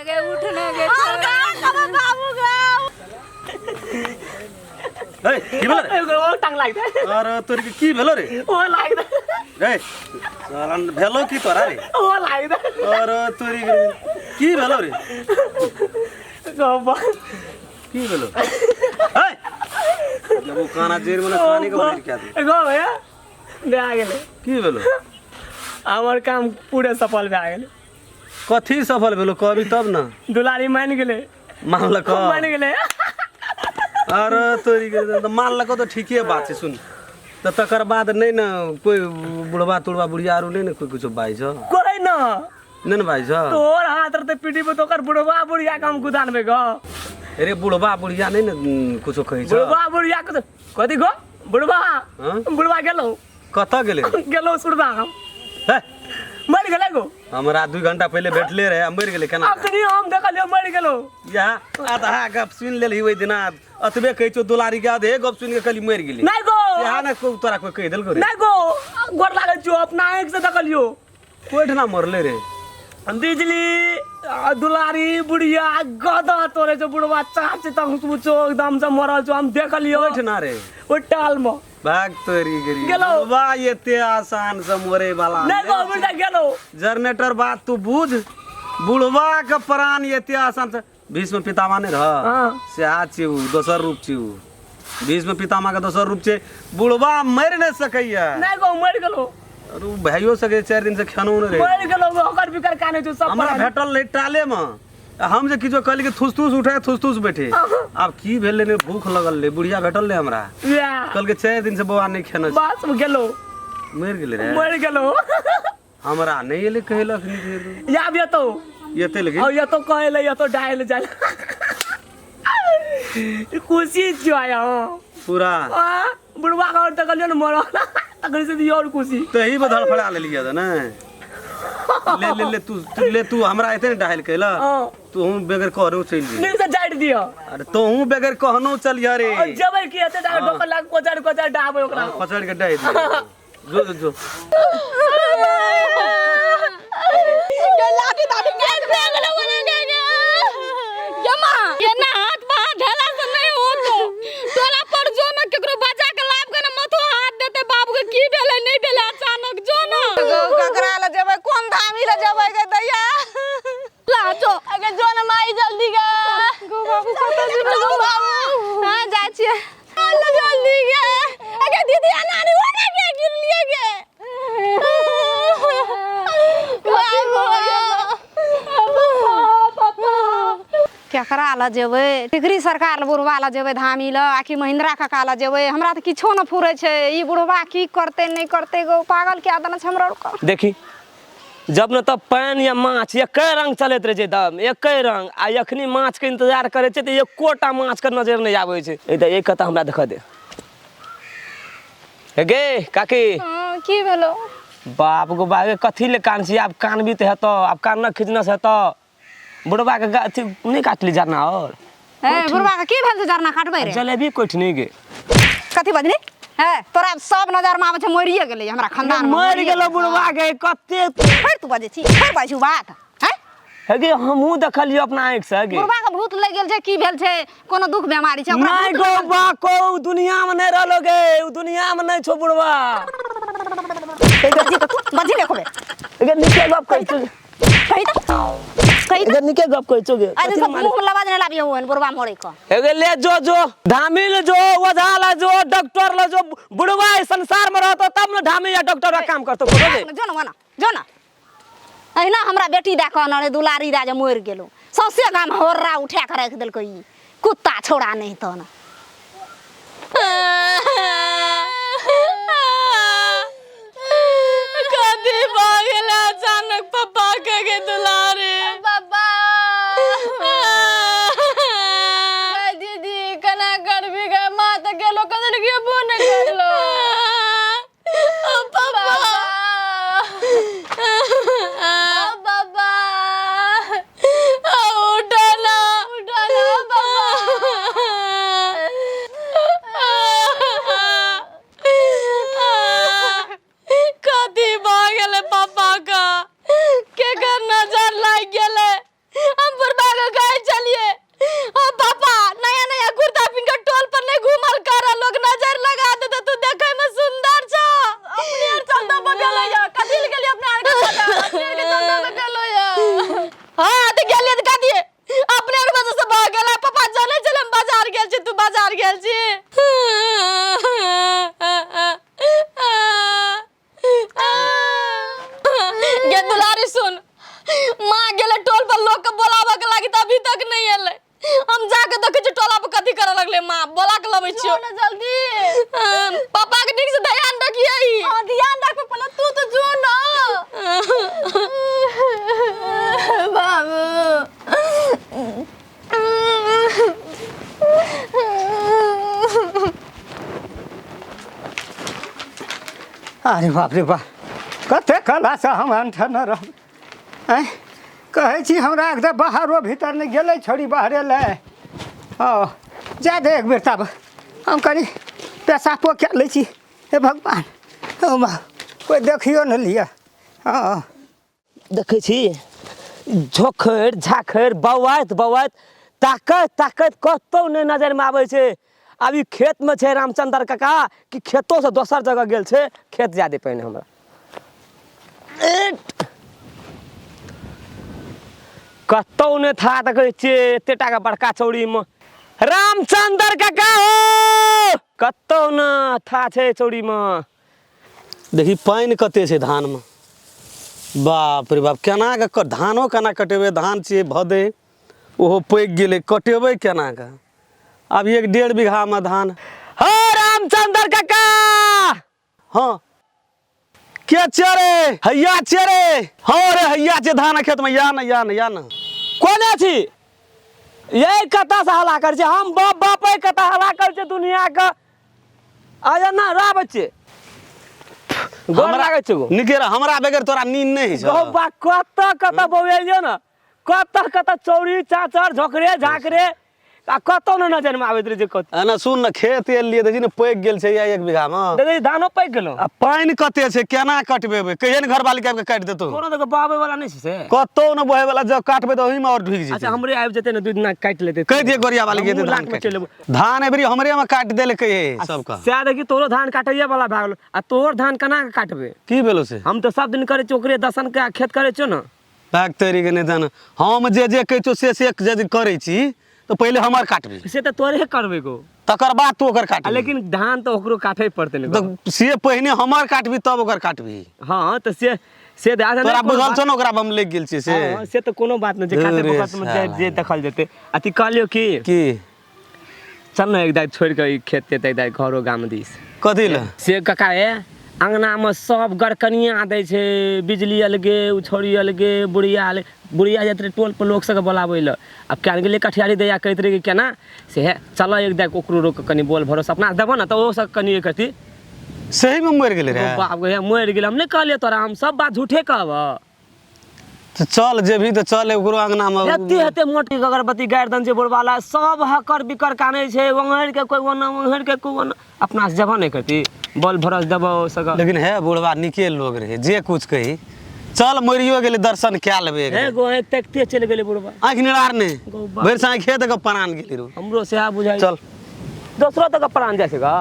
अगे उठ ना गे। और कहाँ खबर बाबू गो? ए की भेलो रे? एगो और टांग लागि दे। अरे तोर के की भेलो रे? ओ लागि दे। रे साला भेलो की तोरा रे? ओ लागि दे। अरे तोरी के की भेलो रे? गो बा की भेलो? ए जब वो काना जेर में काने के भरि के दे। गो भैया भए गेलै। की भेलो? हमर काम पूरे सफल भए गेलै। कथी सफल भेलो कहबी तब न? दुलारी मानि गेलै। मानलक? मानि गेलै। अरे तोरी के तऽ मानलक तऽ ठीके बात छै। सुन तऽ तकर बाद नहि ने कोइ बुढ़बा तुढ़बा बुढ़िया आरू नहि ने कोइ कुछो बाजै छौ? कोइ न नहि ने बाजै छौ? तोहर हाथ रहतै पीठी पर तऽ ओकर बुढ़बा बुढ़िया के हम कुदानबै गो। अरे बुढ़बा बुढ़िया नहि ने कुछो कहै छौ? बुढ़बा बुढ़िया के कथी गो बुढ़बा? हाँ? बुढ़बा गेलौ। कतऽ गेलै? गेलौ सुरदा हम। हे मरि गेलै गो। हमरा 2 घंटा पहिले भेटले रहे, आ मरि गेलै केना? अखनी हम देखलियै मरि गेलौ। या आधा गप सुनि लेलही ओहि दिना, अतबे कहै छौ दुलारी के आधे गप सुनि के कहली मरि गेलै। नहि गो। यहाँ ने कोइ तोरा कोइ कहि देलको रे? नहि गो, गोर लागल छियौ, अपना आँखि से देखलियौ। कोइठना मरले रे? बिजली दुलारी बुढ़िया गदा तोरे छौ बुढ़वा चाच तक छौ एकदम से मरल छौ, हम देखलियौ। कोइठना रे? ओहि टाल में। भाग तोरी गिरी गेलौ। बुढ़वा एते आसान से मरे वाला नहीं गो बुढ़ा गेलो जनरेटर बात तू बुझ बुढ़वा के प्राण एते आसान से भीष्म पितामह नहीं रह हाँ। सेहा छी उ दोसर रूप छी उ भीष्म पितामह के दोसर रूप छै बुढ़वा मरि नहि सकैया नहीं गो मर गेलो और उ भैयो सकै 4 दिन से खेनो नहि रहे मर गेलो ओकर बिकर काने जो सब हमरा भेटल रहे टाले में आ हम जे किछो कहली कि थुस थुस उठे थुस थुस बैठे आब की भेलै ने भूख लगल रहे बुढ़िया भेटल रहे हमरा या कहलकै 4 दिन से बौआ नहि खेने छै। बस गेलो मरि गेलै रे मर गेलो हमरा नहि एलै कहलक नहि फेर या अब तो एते लेकिन और ये तो कहे ले ये तो डायल जाए खुशी जो आया हो पूरा आ, बुढ़वा का और तकलियो न मरो तकली से भी और खुशी तही पर धड़फड़ा लेलियै तऽ ने ले ले ले तू तू ले तू हमरा एते ने डायल कैला हाँ। तू हम बगैर कहनो चलि जेबही नीक से जाट दियो अरे तोहू बगैर कहनो चलिह रे और जबै की एते जाके ढोकर लाग कोचर कोचर डाबे ओकरा पचड़ के डाहि दियो जो जो जो लाठी ताठी एना हाथ बाह ढेला से नहीं होतो तोरा पर जो न केकरो बजा के लाभ के न मथो हाथ देते बाबू के की भेलै नहीं भेलै अचानक जो न ककरा लए जेबै कोन धामी लए जेबै गे दैया ला जो अगे जो न माई जल्दी गे गो बाबू कतऽ जेबै गो बाबू हां जाइ छियै चलो जल्दी गे अगे दीदी नानी ओने गे गिरलिए गे बाबू केकरा लए जेबै टिकरी सरकार लए बुढ़वा लए जेबै धामी लए आकि महिन्द्रा काका लए जेबै हमरा तऽ किछो नहि फुरै छै ई बुढ़वा की करतै नहि करतै गो पागल कए देने छै हमरा आरके देखी जब न तब पानि या माछ एके रंग चलैत रहै छै दम एके रंग आ एखनी माछके इंतजार करै छै तऽ एकोटा माछके नजर नहि आबै छै ए तऽ एक कथा हमरा देखऽ दे हे गे काकी हाँ, की भेलो बाप गो बाप गे कथी ले कान छी आब कानबी तऽ हेतौ आब कान खींचने से हेतौ बुढ़बा के अथी नहि काटली जाना और हे बुढ़वा के की भेल छै जरना काटबै रे जलेबी कोठनी गे कथी बजली हे तोरा सब नजर में आबै छै मरिए गेलै हमरा खानदान में मरि गेलो बुढ़बा के कते फेर तू बजै छी फेर बजै छी बात हैं हे गे हमहूँ देखलियो अपना आँखि से गे बुढ़वा के भूत लागि गेल छै की भेल छै कोनो दुख बेमारी छै ओकरा नहीं भूत गो लागल बा को दुनिया में नहीं रहलो गे उ दुनिया में नहीं छो बुढ़वा बजी तऽ तू बजी ने खोबे गे नीके गप कहै छो कही तऽ कही गे नीके गप कहै छो गे अरे सब मुंह में लवाज नहीं लाबियो ओहन बुढ़वा मरे के हे गे ले जो जो धामी ले जो ओझा ले जो डॉक्टर ले जो बुढ़वा इस संसार में रहतो तब न धामी या डॉक्टर का काम करतो कोनो गे जो न वना जो न अहिना हमरा बेटी दए कऽ अनल दुलारी दए जे मरि गेलो सौंसे गाम होर्रा उठा कऽ राखि देलकै ई कुत्ता छौड़ा नहि तहन कथी भऽ गेलै अचानक पप्पा के गे दुलारी पापा गे दीदी केना करबी गे माँ तऽ गेलो कतऽ गेबो नहि करलो पापा बाबा उठो ना उठो ना बाबा कथी भऽ गेलै पापा के केकर नजर लागि गेलै हम बुढ़बा के कहै छलियै ओ पापा नया नया कुर्ता पिन्ह के टोल पर नहीं घूमल कर लोग नजर लगा देते तू देखे में सुंदर छ अपने आर चलता बगल या कथी ले गेलियै अपने आर के पता अपने आर के चलता बगल या हाँ तऽ गेलियै तऽ कथी अपने आर वजह से भऽ गेलै पापा जानै छलै हम बाजार गेल छी तू बाजार गेल छी गे दुलारी सुन माँ गेलै टोल पर लोग के बोलाबऽ के लागी तऽ अभी तक नहीं एलै हम जाके देखै छी टोला पर कथी करऽ लगलै माँ बोला के लबै छियौ ना जल्दी पापा के ठीक से ध्यान रखियै हां ध्यान रख पहले तू तो जो ना बाबू अरे बाप रे बाप कते कलासँ हम अनठन रहब आँय कहै छी हमरा एकदम बाहरो भीतर नहि गेलै छोड़ी बाहरे लए ओ जा दे एक बेर तब हम कनि पेशाबो कए लै छी हे भगवान ओ बा कोइ देखियो नहि लिअ हँ देखै छी झोखरि झाखरि बौआइत बौआइत ताकैत ताकैत कतहु नहि नजरिमे आबै छै। आब ई खेत में छै रामचंद्र काका कि खेतो से दोसर जगह गेल छै खेत जा दे पहिने हमरा कतौ नहि था तऽ कहै छियै एते टा के बड़का चौड़ी मे रामचंद्र काका हो कतौ न था छै चौड़ी मे देखी पानि कते छै धानमे बाप रे बाप केना कऽ धानो केना कटेबै धान छियै भदे ओहो पाकि गेलै कटेबै केना कऽ आब एक डेढ़ बीघामे धान हो रामचंद्र काका हँ के छियै रे हैया छियै रे हँ रे हैया छियै धान खेतमे या ने या ने या ने कोने छी ये कतऽ से हल्ला करै छै हम बाप बाप कतऽ हल्ला करै छै दुनिया के आ ना रा बच्चे गोर लागै छै गो निके रह हमरा बगैर तोरा नींद नहि होइ छौ गौ बा कतऽ कतऽ बौएलियो ने कतऽ कतऽ चौरी चाचर झोकरे झाकरे आ कतौ ने नजर में आबैत रहै छै कतौ एना सुन ने खेत एलियै देखी ने पाकि गेल छै या एक बीघामे देखै छी धानो पाकि गेलौ आ पानि कते छै केना कटबेबै कहिये ने घरवाली के आबि कऽ काटि देतौ कोनो देखो बहाबै वाला नहि छै से कतौ ने बहे वाला जब काटबै तऽ ओहिमे आओर ढुकि अच्छा जेतै हमरे आबि जेतै ने दू दिना काटि लेतै कहि दियै गोरिया वाली के हमहूँ धान लाख में काटि चलि एबौ। धान एबरी हमरे में काटि देलकै हे सबके सएह देखी तोरो धान काटैये वाला भए गेलौ आ तोहर धान केना कऽ काटबै की भेलो से हम तऽ सब दिन करै छियै ओकरे दसन के खेत करै छियौ ने भाग तोरी के नहि जान हम जे जे कहै छियौ से से जे करै छी तऽ पहिले हमर काटबी से तऽ तोरे करबै गो तकर बाद तू ओकर आ काटबी लेकिन धान तऽ ओकरो काटै पड़तै ने गो। तऽ से पहिने हमर काटबी तब ओकर काटबी हँ तऽ से से तऽ अच्छा तोरा नहि कोनो बुझल बात- छौ ने ओकरा हम लागि गेल छियै से हँ, से तऽ कोनो बात नहि छै काटै रे वक्त मे जे साला। जे देखल जेतै अथी कहलियौ की की चल ने एक दाइ छोड़ि कऽ ई खेत तेत एक दाइ घरो गाम दिस कथी लए से काका हे अङ्गनामे सब गरकनिया दै छै बिजली अलगे उछौरी अलगे बुढ़िया अलगे बुढ़िया जाइत रहै टोलपर लोक सबके बोलाबै लए आब कए गेलै कठियारी दैया कहैत रहै कि केना से हे चलऽ एक दाइ ओकरो रोक कनि बोल भरोस अपना देबो ने तऽ ओहो सब कनि एक अथी सहीमे मरि गेलै रे बाप गे मरि गेलै हम नहि कहलियै तोरा हम सब बात झूठे कहबऽ तऽ चल जेबही तऽ चल ओकरो अङ्गनामे एते एते मोटी के अगरबत्ती गाड़ि दन छै बोलबाला सब हकर बिकर कानै छै ओंघरि के कोइ ओना ओंघरि के कोइ ओना अपना से जबा नहि करती बल भरस देबो सग लेकिन हे बुढ़वा नीके लोग रहे जे कुछ कही चल मरियो गेलै दर्शन कए लेबै एक हे बेर। गो आँखि तकिते चलि गेलै बुढ़बा आँखि निरार नहि गौ बा। भरि साँझ खेत के परान गेली रो हमरो सेहा बुझाइ चल दोसरो तक प्राण जाइ छै गा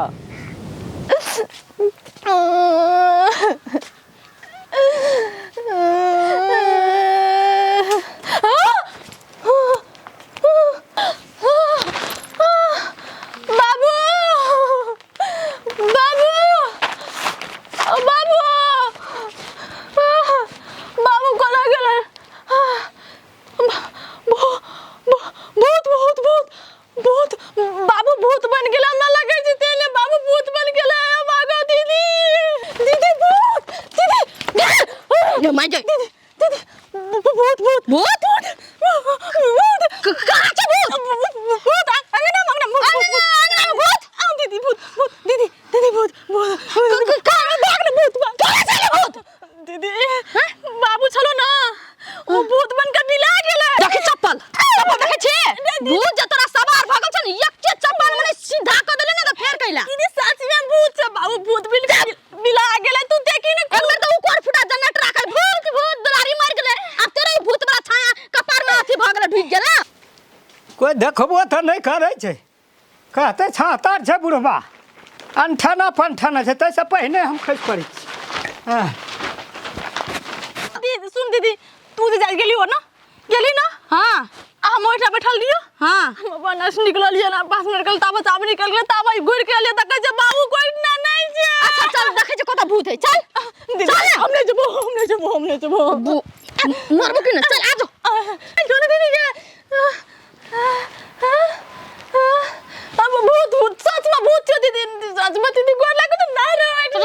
बाबू बाबू बाबू बाबू कोना गेलै भूत भूत भूत भूत बाबू भूत बन गेलै हमरा लगै छै तेने बाबू भूत बन गेलै भागो दीदी दीदी भूत दीदी दीदी दीदी भूत भूत भूत भूत कहाँ छै भूत भूत अंगना अंगना अंगना अंगना भूत दीदी भूत भूत दीदी दीदी भूत भूत कहाँ भाग ने भूत कहाँ चले भूत दीदी बाबू छलो ना ओ भूत बन के बिला गेलै देखी चप्पल चप्पल देखै छी भूत जे तोरा सवार भऽ गेल छै ने एके चप्पल मने सीधा कऽ देले ने तऽ फेर कैला दीदी सच में भूत छै बाबू भूत बिल बिला गेलै तू देखी ने एक बेर तऽ ऊपर फुटा जनरेटर राखल भूत भूत दुलारी मर गेलै आब तेरे ई भूत वाला छाया कपार में अथी भऽ गेलै ढुकि गेलै कोइ देखबो तऽ नहि करै छै कहतै छातर छै बुढ़बा अनठना पनठना छै ताहिसँ पहिने हम खसि पड़ै छी हँ। दीदी सुन दीदी तू जे जाइ गेली हो ना गेली ना हाँ आ हम ओहिठाम बैठल रहियो हाँ हम अपन नस निकलल ये ना 5 मिनट निकल ताबत आब निकल गेलै ताबत घुरि के एलियै तऽ कहै छै बाबू कोइ ना नहि छै अच्छा चल देखै छी कतऽ भूत है चल दीदी चल हम नहि जेबो हम नहि जेबो हम नहि जेबो मरबो कि ने चल आ जो जो ने दीदी के अब भूत भूत सच में भूत छो दीदी सच में दीदी गोर लागो तो ना रो एके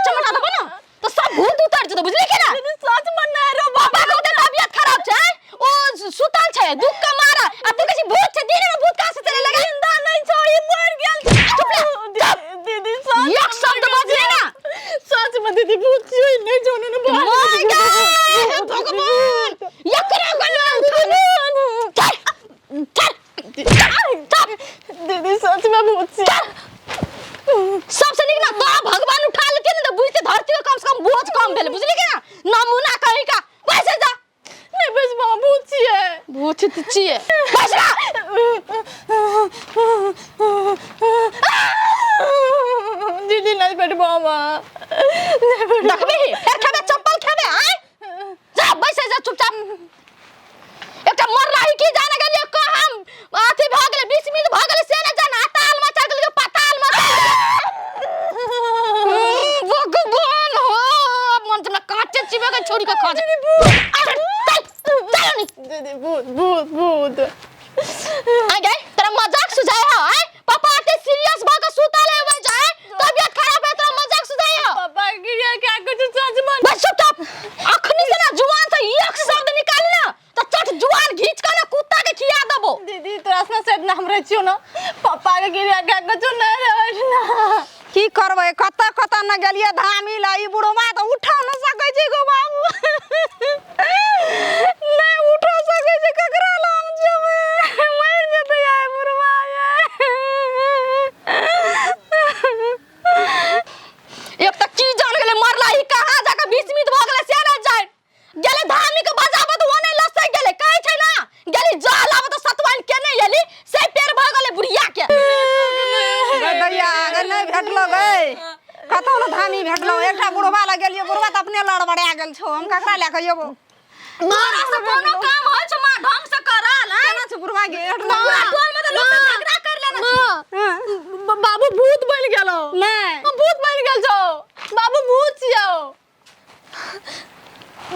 चमटा देबो ना तो सब भूत उतर जेतौ बुझली कि ना दीदी सच में ना रो बाबा के ओते तबियत खराब छै ओ सुतल छै दुख के मारा आ तू कहै छी भूत छै दिन में भूत कहाँ से चले लगे जिंदा नहीं छो ई मर गेल चुप रह, दीदी दीदी सच एक शब्द बजले ना। सच में दीदी भूत छो ई नहीं छो ने my God हे भगवान एकरा गला उठा चल चल चल दीदी सच में भूत छी सबसे नीक ना तो भगवान उठा लेते ने तो बुझते धरती के कम से कम बोझ कम भेल बुझली कि ना नमूना कहीं का पैसे जा नहीं बस मामा भूत छियै भूत छियै पैसा दीदी नहीं बैठबो हम नहीं बैठबो। देखबी फेर खेबे चप्पल खेबे आय जा बैसे जा चुपचाप। एकटा मर रही की जाने गेलिए कहाँ अथी भऽ गेलै 20 मिनट भऽ गेलै से नहि जान अताल में चढ़ गेलै पताल में भगवान हो मन हमरा कांचे चिबे के छोड़ी के खा जा। अरे चल चल नी। दीदी भूत भूत भूत आ गए तेरा मजाक सुझाए हो आय पापा आते सीरियस भ के सुतल है वे जाए तबियत खराब है तेरा मजाक सुझाए हो। पापा गिरिया क्या कुछ सच मन। बस चुपचाप अखनी से ना जुआन से एक शब्द निकाली ना तो चट जुआन घींच के ना कुत्ता के खिया देबो। दीदी तोरा से शायद ना हम रह छियो ना पापा के गिरिया क्या कुछ नहीं रहे ना। की करबै कतऽ कतऽ न गेलियै धामी ला ई बुढ़वा तऽ उठा न सकै छै गो बाबू नहि उठा सकै छै ककरा लग जेबै मरि जेतै आइ बुढ़वा एक तऽ की जान गेलै मरला ही कहाँ जाके 20 मिनट भऽ गेलै से नहि जाय गेलै धामी के बजाबऽ तऽ ओ नहि लसै गेलै कहै छै ना गेली जल आबऽ तऽ सतवाइन केने एली से पेड़ भऽ गेलै बुढ़िया के। गे दैया गे नहि भेटलो गे कतौ न धामी भेटलो एकटा बुढ़वा लग गेलियै बुढ़वा तऽ अपने लड़बड़ा गेल छौ हम ककरा लए कऽ जेबो। तोरा से कोनो काम होइ छौ माँ ढंग से करल आँय? केना छै बुढ़वा गे पूरा टोल में तऽ लोक सब झगड़ा कर लेने छै। माँ बाबू भूत बन गेलो। नहि भूत बन गेल छौ बाबू भूत छियौ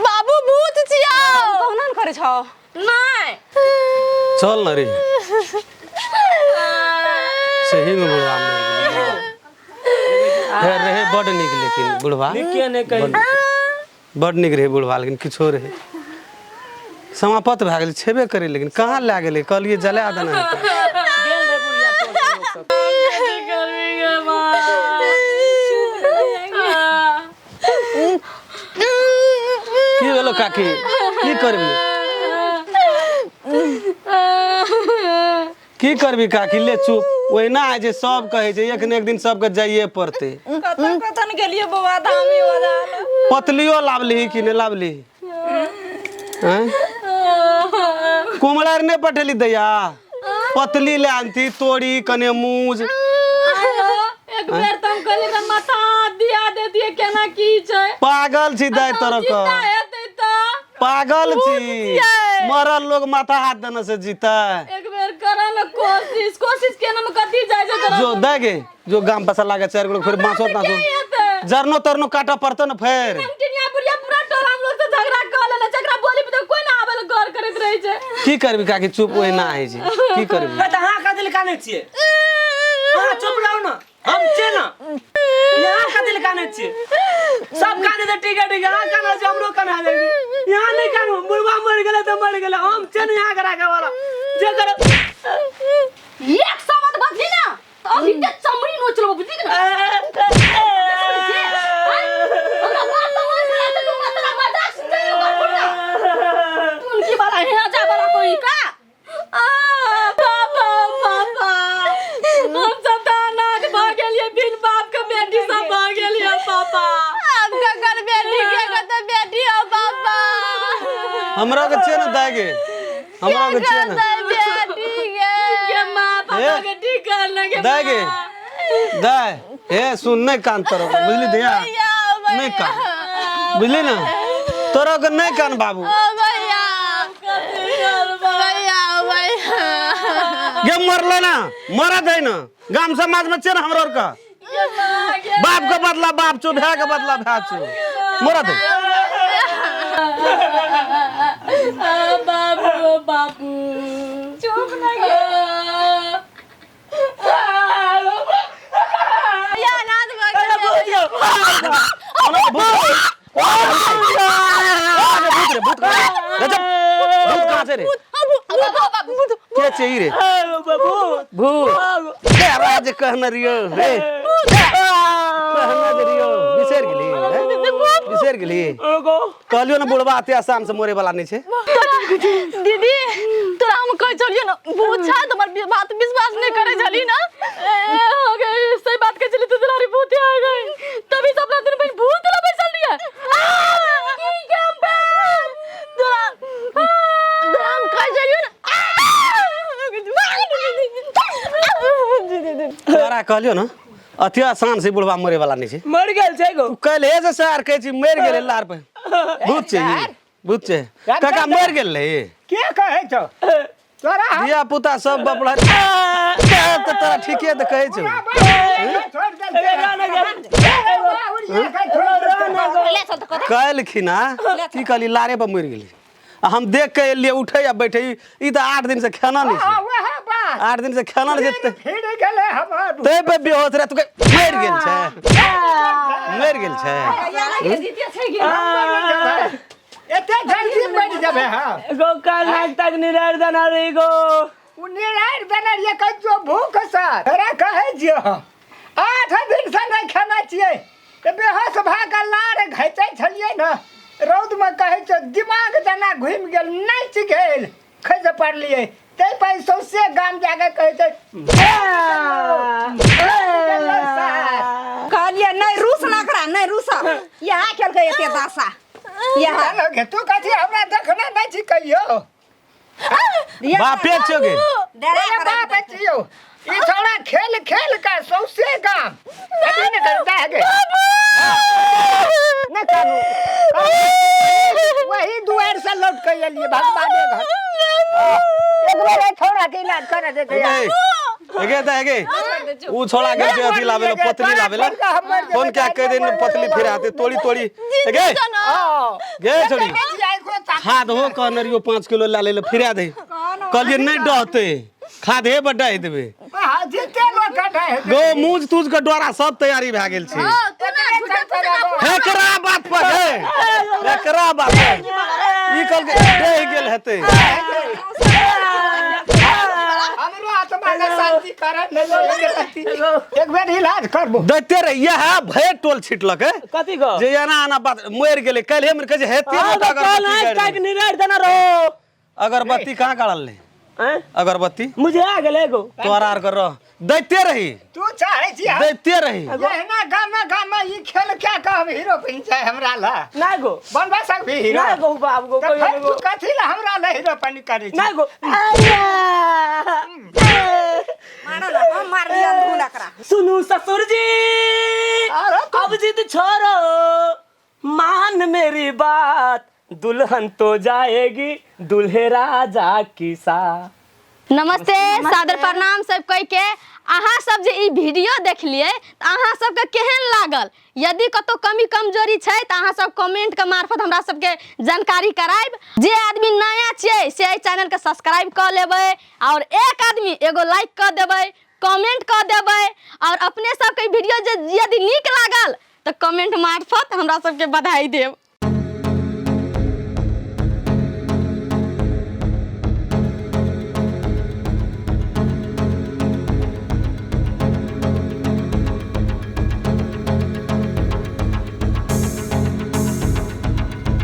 बाबू भूत छियौ। कहुना ने करै छौ। नहि चल न रे सही में बुढ़वा मरि गेलै। हे रहे बड नीक लेकिन बुढ़वा नीके नहि कही। बड नीक रहे बुढ़वा लेकिन किछो रहे समाप्त भए गेलै छेबे करै लेकिन कहाँ लए गेलै कहलियै जला देना हेतै। गेल रे बुढ़िया टोल के लोक सब। की भेलो काकी की करबी की करबी काकी ले चुप ओहिना होइ छै सब कहै छै एक ने एक दिन सबके जाइए पड़तै। कतऽ कतऽ ने गेलियै बौआ धामी बजा पतलियो लाबली कि नहि लाबली आँय? कुमरा नहि पठेली दैया पतली ले आनती तोरी कने मूज। एक बेर त हम कहलियै एकरा माथा हाथ दिया देतियै केना की छै। पागल छी दाइ तोरा के जिंदा हेतै त पागल छी मरल लोग माथा हाथ देने से जीतै। एक बेर करऽ न कोशिश कोशिश केना में कथी जाइ छै तोरा। जो दाइ गे जो गाम पसा लागे चारि गो फेर बाँसो ताँसो हेतै जरनो तरनो काटऽ पड़तौ ने फेर। टिनिया बुढ़िया पूरा टोला हम लोग से झगड़ा कऽ लेने छै एकरा बोली पे तऽ कोई ना आबै लए गौर करैत रहै छै। की करबी काकी चुप ओहिना होइ छै की करबी। तऽ अहाँ कथी लए कानै छियै अहाँ चुप रहू ने हम छियै ने यहाँ कथी लए कानै छियै सब कानै छै ठीक है ठीक है अहाँ कानै छै हमरो काना जाइ छै यहाँ नहि कानू बुढ़वा मरि गेलै तऽ मरि गेलै हम छियै ने यहाँ के राखै वाला जे करो। एक शब्द बजली ना तो अभी ते चमड़ी नोच लेबो बुझली कि ना। हमरा बात तो मन खराब छै तू मत मजाक सुझाए ओकर फुटा तुनकी वाला हिया जा वाला कोई का। आ पापा पापा हम सब तऽ अनाथ भऽ गेलियै बिन बाप के बेटी सब भऽ गेलियै पापा। आब ककर बेटी के कतऽ बेटी हो पापा। हमरा के छियै ने दाइ गे हमरा के छियै ने बेटी गे के माँ पापा के ठीक कर ने गे दाइ गे दाइ हे सुन नहि कान तोरा के बुझली दैया नहि कान बुझली ने तोरा के नहि कान बाबू। भैया भैया भैया गे मरले ना मरा दे ना गाम समाज में छियै ने हमरो के बाप के बदला बाप छौ भाय के बदला भाय छौ मरा दे। बाबू बाबू चुप ना गे भैया अनाथ भऽ गेलियै। भूत रे भूत गजब भूत कहाँ छै रे के छै ई रे भूत के राज कहने रियो रे कहने जे रियो बिसरि गेली बिसरि गेली कहलियो ने बुढ़बा अते आसान से मरे वाला नहीं छै। दीदी तोरा हम कहै छलियै ने भूत छै तऽ हमर बात विश्वास नहि करै छली ना। ए हो गई सही बात कहै छली तू दुलारी भूत आ गई तभी से अपना दुनू बहिन भूत ला बैसल रहियै। की के तोरा तोरा हम कहै छलियै ने। तोरा कहलियो ने अति आसान से बुढ़वा मरे वाला नहीं छै। मर गेल छै गो। तू काल्हि से सर कहै छी मरि गेलै लार पर। भूत छै ई, भूत छै। काका मरि गेल रे। के कहै छौ तोरा? हम धिया पुता सब बपला तऽ तोरा ठीके तऽ कहै छौ। छोड़ि देलकै। ले चल तऽ कतऽ। काल्हि खिना की कहली, लारे पर मरि गेलै आ हम देख के एलियै उठै आ बैठे। ई तऽ 8 दिन से खाना नहि छै। वएह बात। 8 दिन से खाना नहि छै। फिर गेलै हमर। तै पे बेहोश रहे। तू कह, मरि गेल छै, मरि गेल छै। एते जल्दी मरि जेबै हम? गो काल नाक तक निरार देना रे गो। ओ निरारि देने रहियै कहियो भूख से। तोरा कहै छियौ हम 8 दिन से नहि खेने छियै तऽ बेहोश भए कऽ लार घैचै छलियै ने रौदमे। कहै छियौ दिमाग जेना घुमि गेल, नाचि गेल, खसि पड़लियै। ताहि पर सौंसे गाम जाके कहै छै कहलियै नहि रूस ना करा, नहि रूस। इएह केलकै एते दशा इएह। गे तू कथी हमरा देखने नहि छी कहियो? बापे छौ गे। डरा ओरे करा। बाप छियौ। ई छौड़ा खेल खेल के सौंसे गाम अभी ने करता है गे। नहि कानू, वही दुआर से लौट के एलियै भगवाने घर। एक बेर एहि छौड़ा के इलाज करे दे के यार। एगे तऽ एगे उ छोड़ा गेल छै अथी लाबे ला, पतली लाबे ला। फोन क्या कह दे, पतली फिर आते तोड़ी तोड़ी। एगे गे छोड़ी, खाद हो कहने रहियो 5 किलो ला ले ले, फिरा दे। कहलिए नहीं डहते, खाद हे पर डह देबे। जीते लोग कटाइ गो मूज तूज के डोरा सब तैयारी भए गेल छै। तू ना झूठा फूटा। एकरा बात पर है, एकरा बात पर ई कहलकै डह गेल हेतै। हमरो आत्मा के शांति करे नहीं। एक बेर इलाज करबो। दैते रहे इएह भरि टोल छिटलक है। कथी गो? जे एना एना बात मरि गेलै काल्हि मरि कहै छै हेते। हाँ, मोटा तो काल अगरबत्ती नाक गाड़ि तक देबै। निरार देना रहो। अगरबत्ती कहाँ गाड़ल रहे? हैं? अगरबत्ती मुझे आ गेलै गो। तोरा आर के रह दैते रही। तू चाहे छी हम दैते रही। एहना गामे गामे ई खेल क्या कहब हीरो बनि जाय हमरा ला? ना गो। बनबा सकबी हीरो? ना गो बाप गो। तऽ कहियो फेर नहीं तू गो। कथी ला हमरा ला हीरो पानी करै छी? ना गो। आया। मारो ना, हम मारलियै अंधुन एकरा। सुनू ससुर जी, अरे अब जिद छोड़ो, मान मेरी बात, दुल्हन तो जाएगी दुल्हे राजा की साथ। नमस्ते, सादर प्रणाम सब कहि के अहाँ सब जे ई वीडियो देखलियै तऽ अहाँ सबके केहन लागल? यदि कतौ कमी कमजोरी छै तऽ अहाँ सब कमेंट के मार्फत हमरा सबके जानकारी करायब। जे आदमी नया छियै से एहि चैनल के सब्सक्राइब कऽ लेबै और एक आदमी एगो लाइक कऽ देबै, कमेंट कऽ देबै और अपने सबके ई वीडियो जे यदि नीक लागल तऽ कमेंट मार्फत हमरा सबके बधाई देब।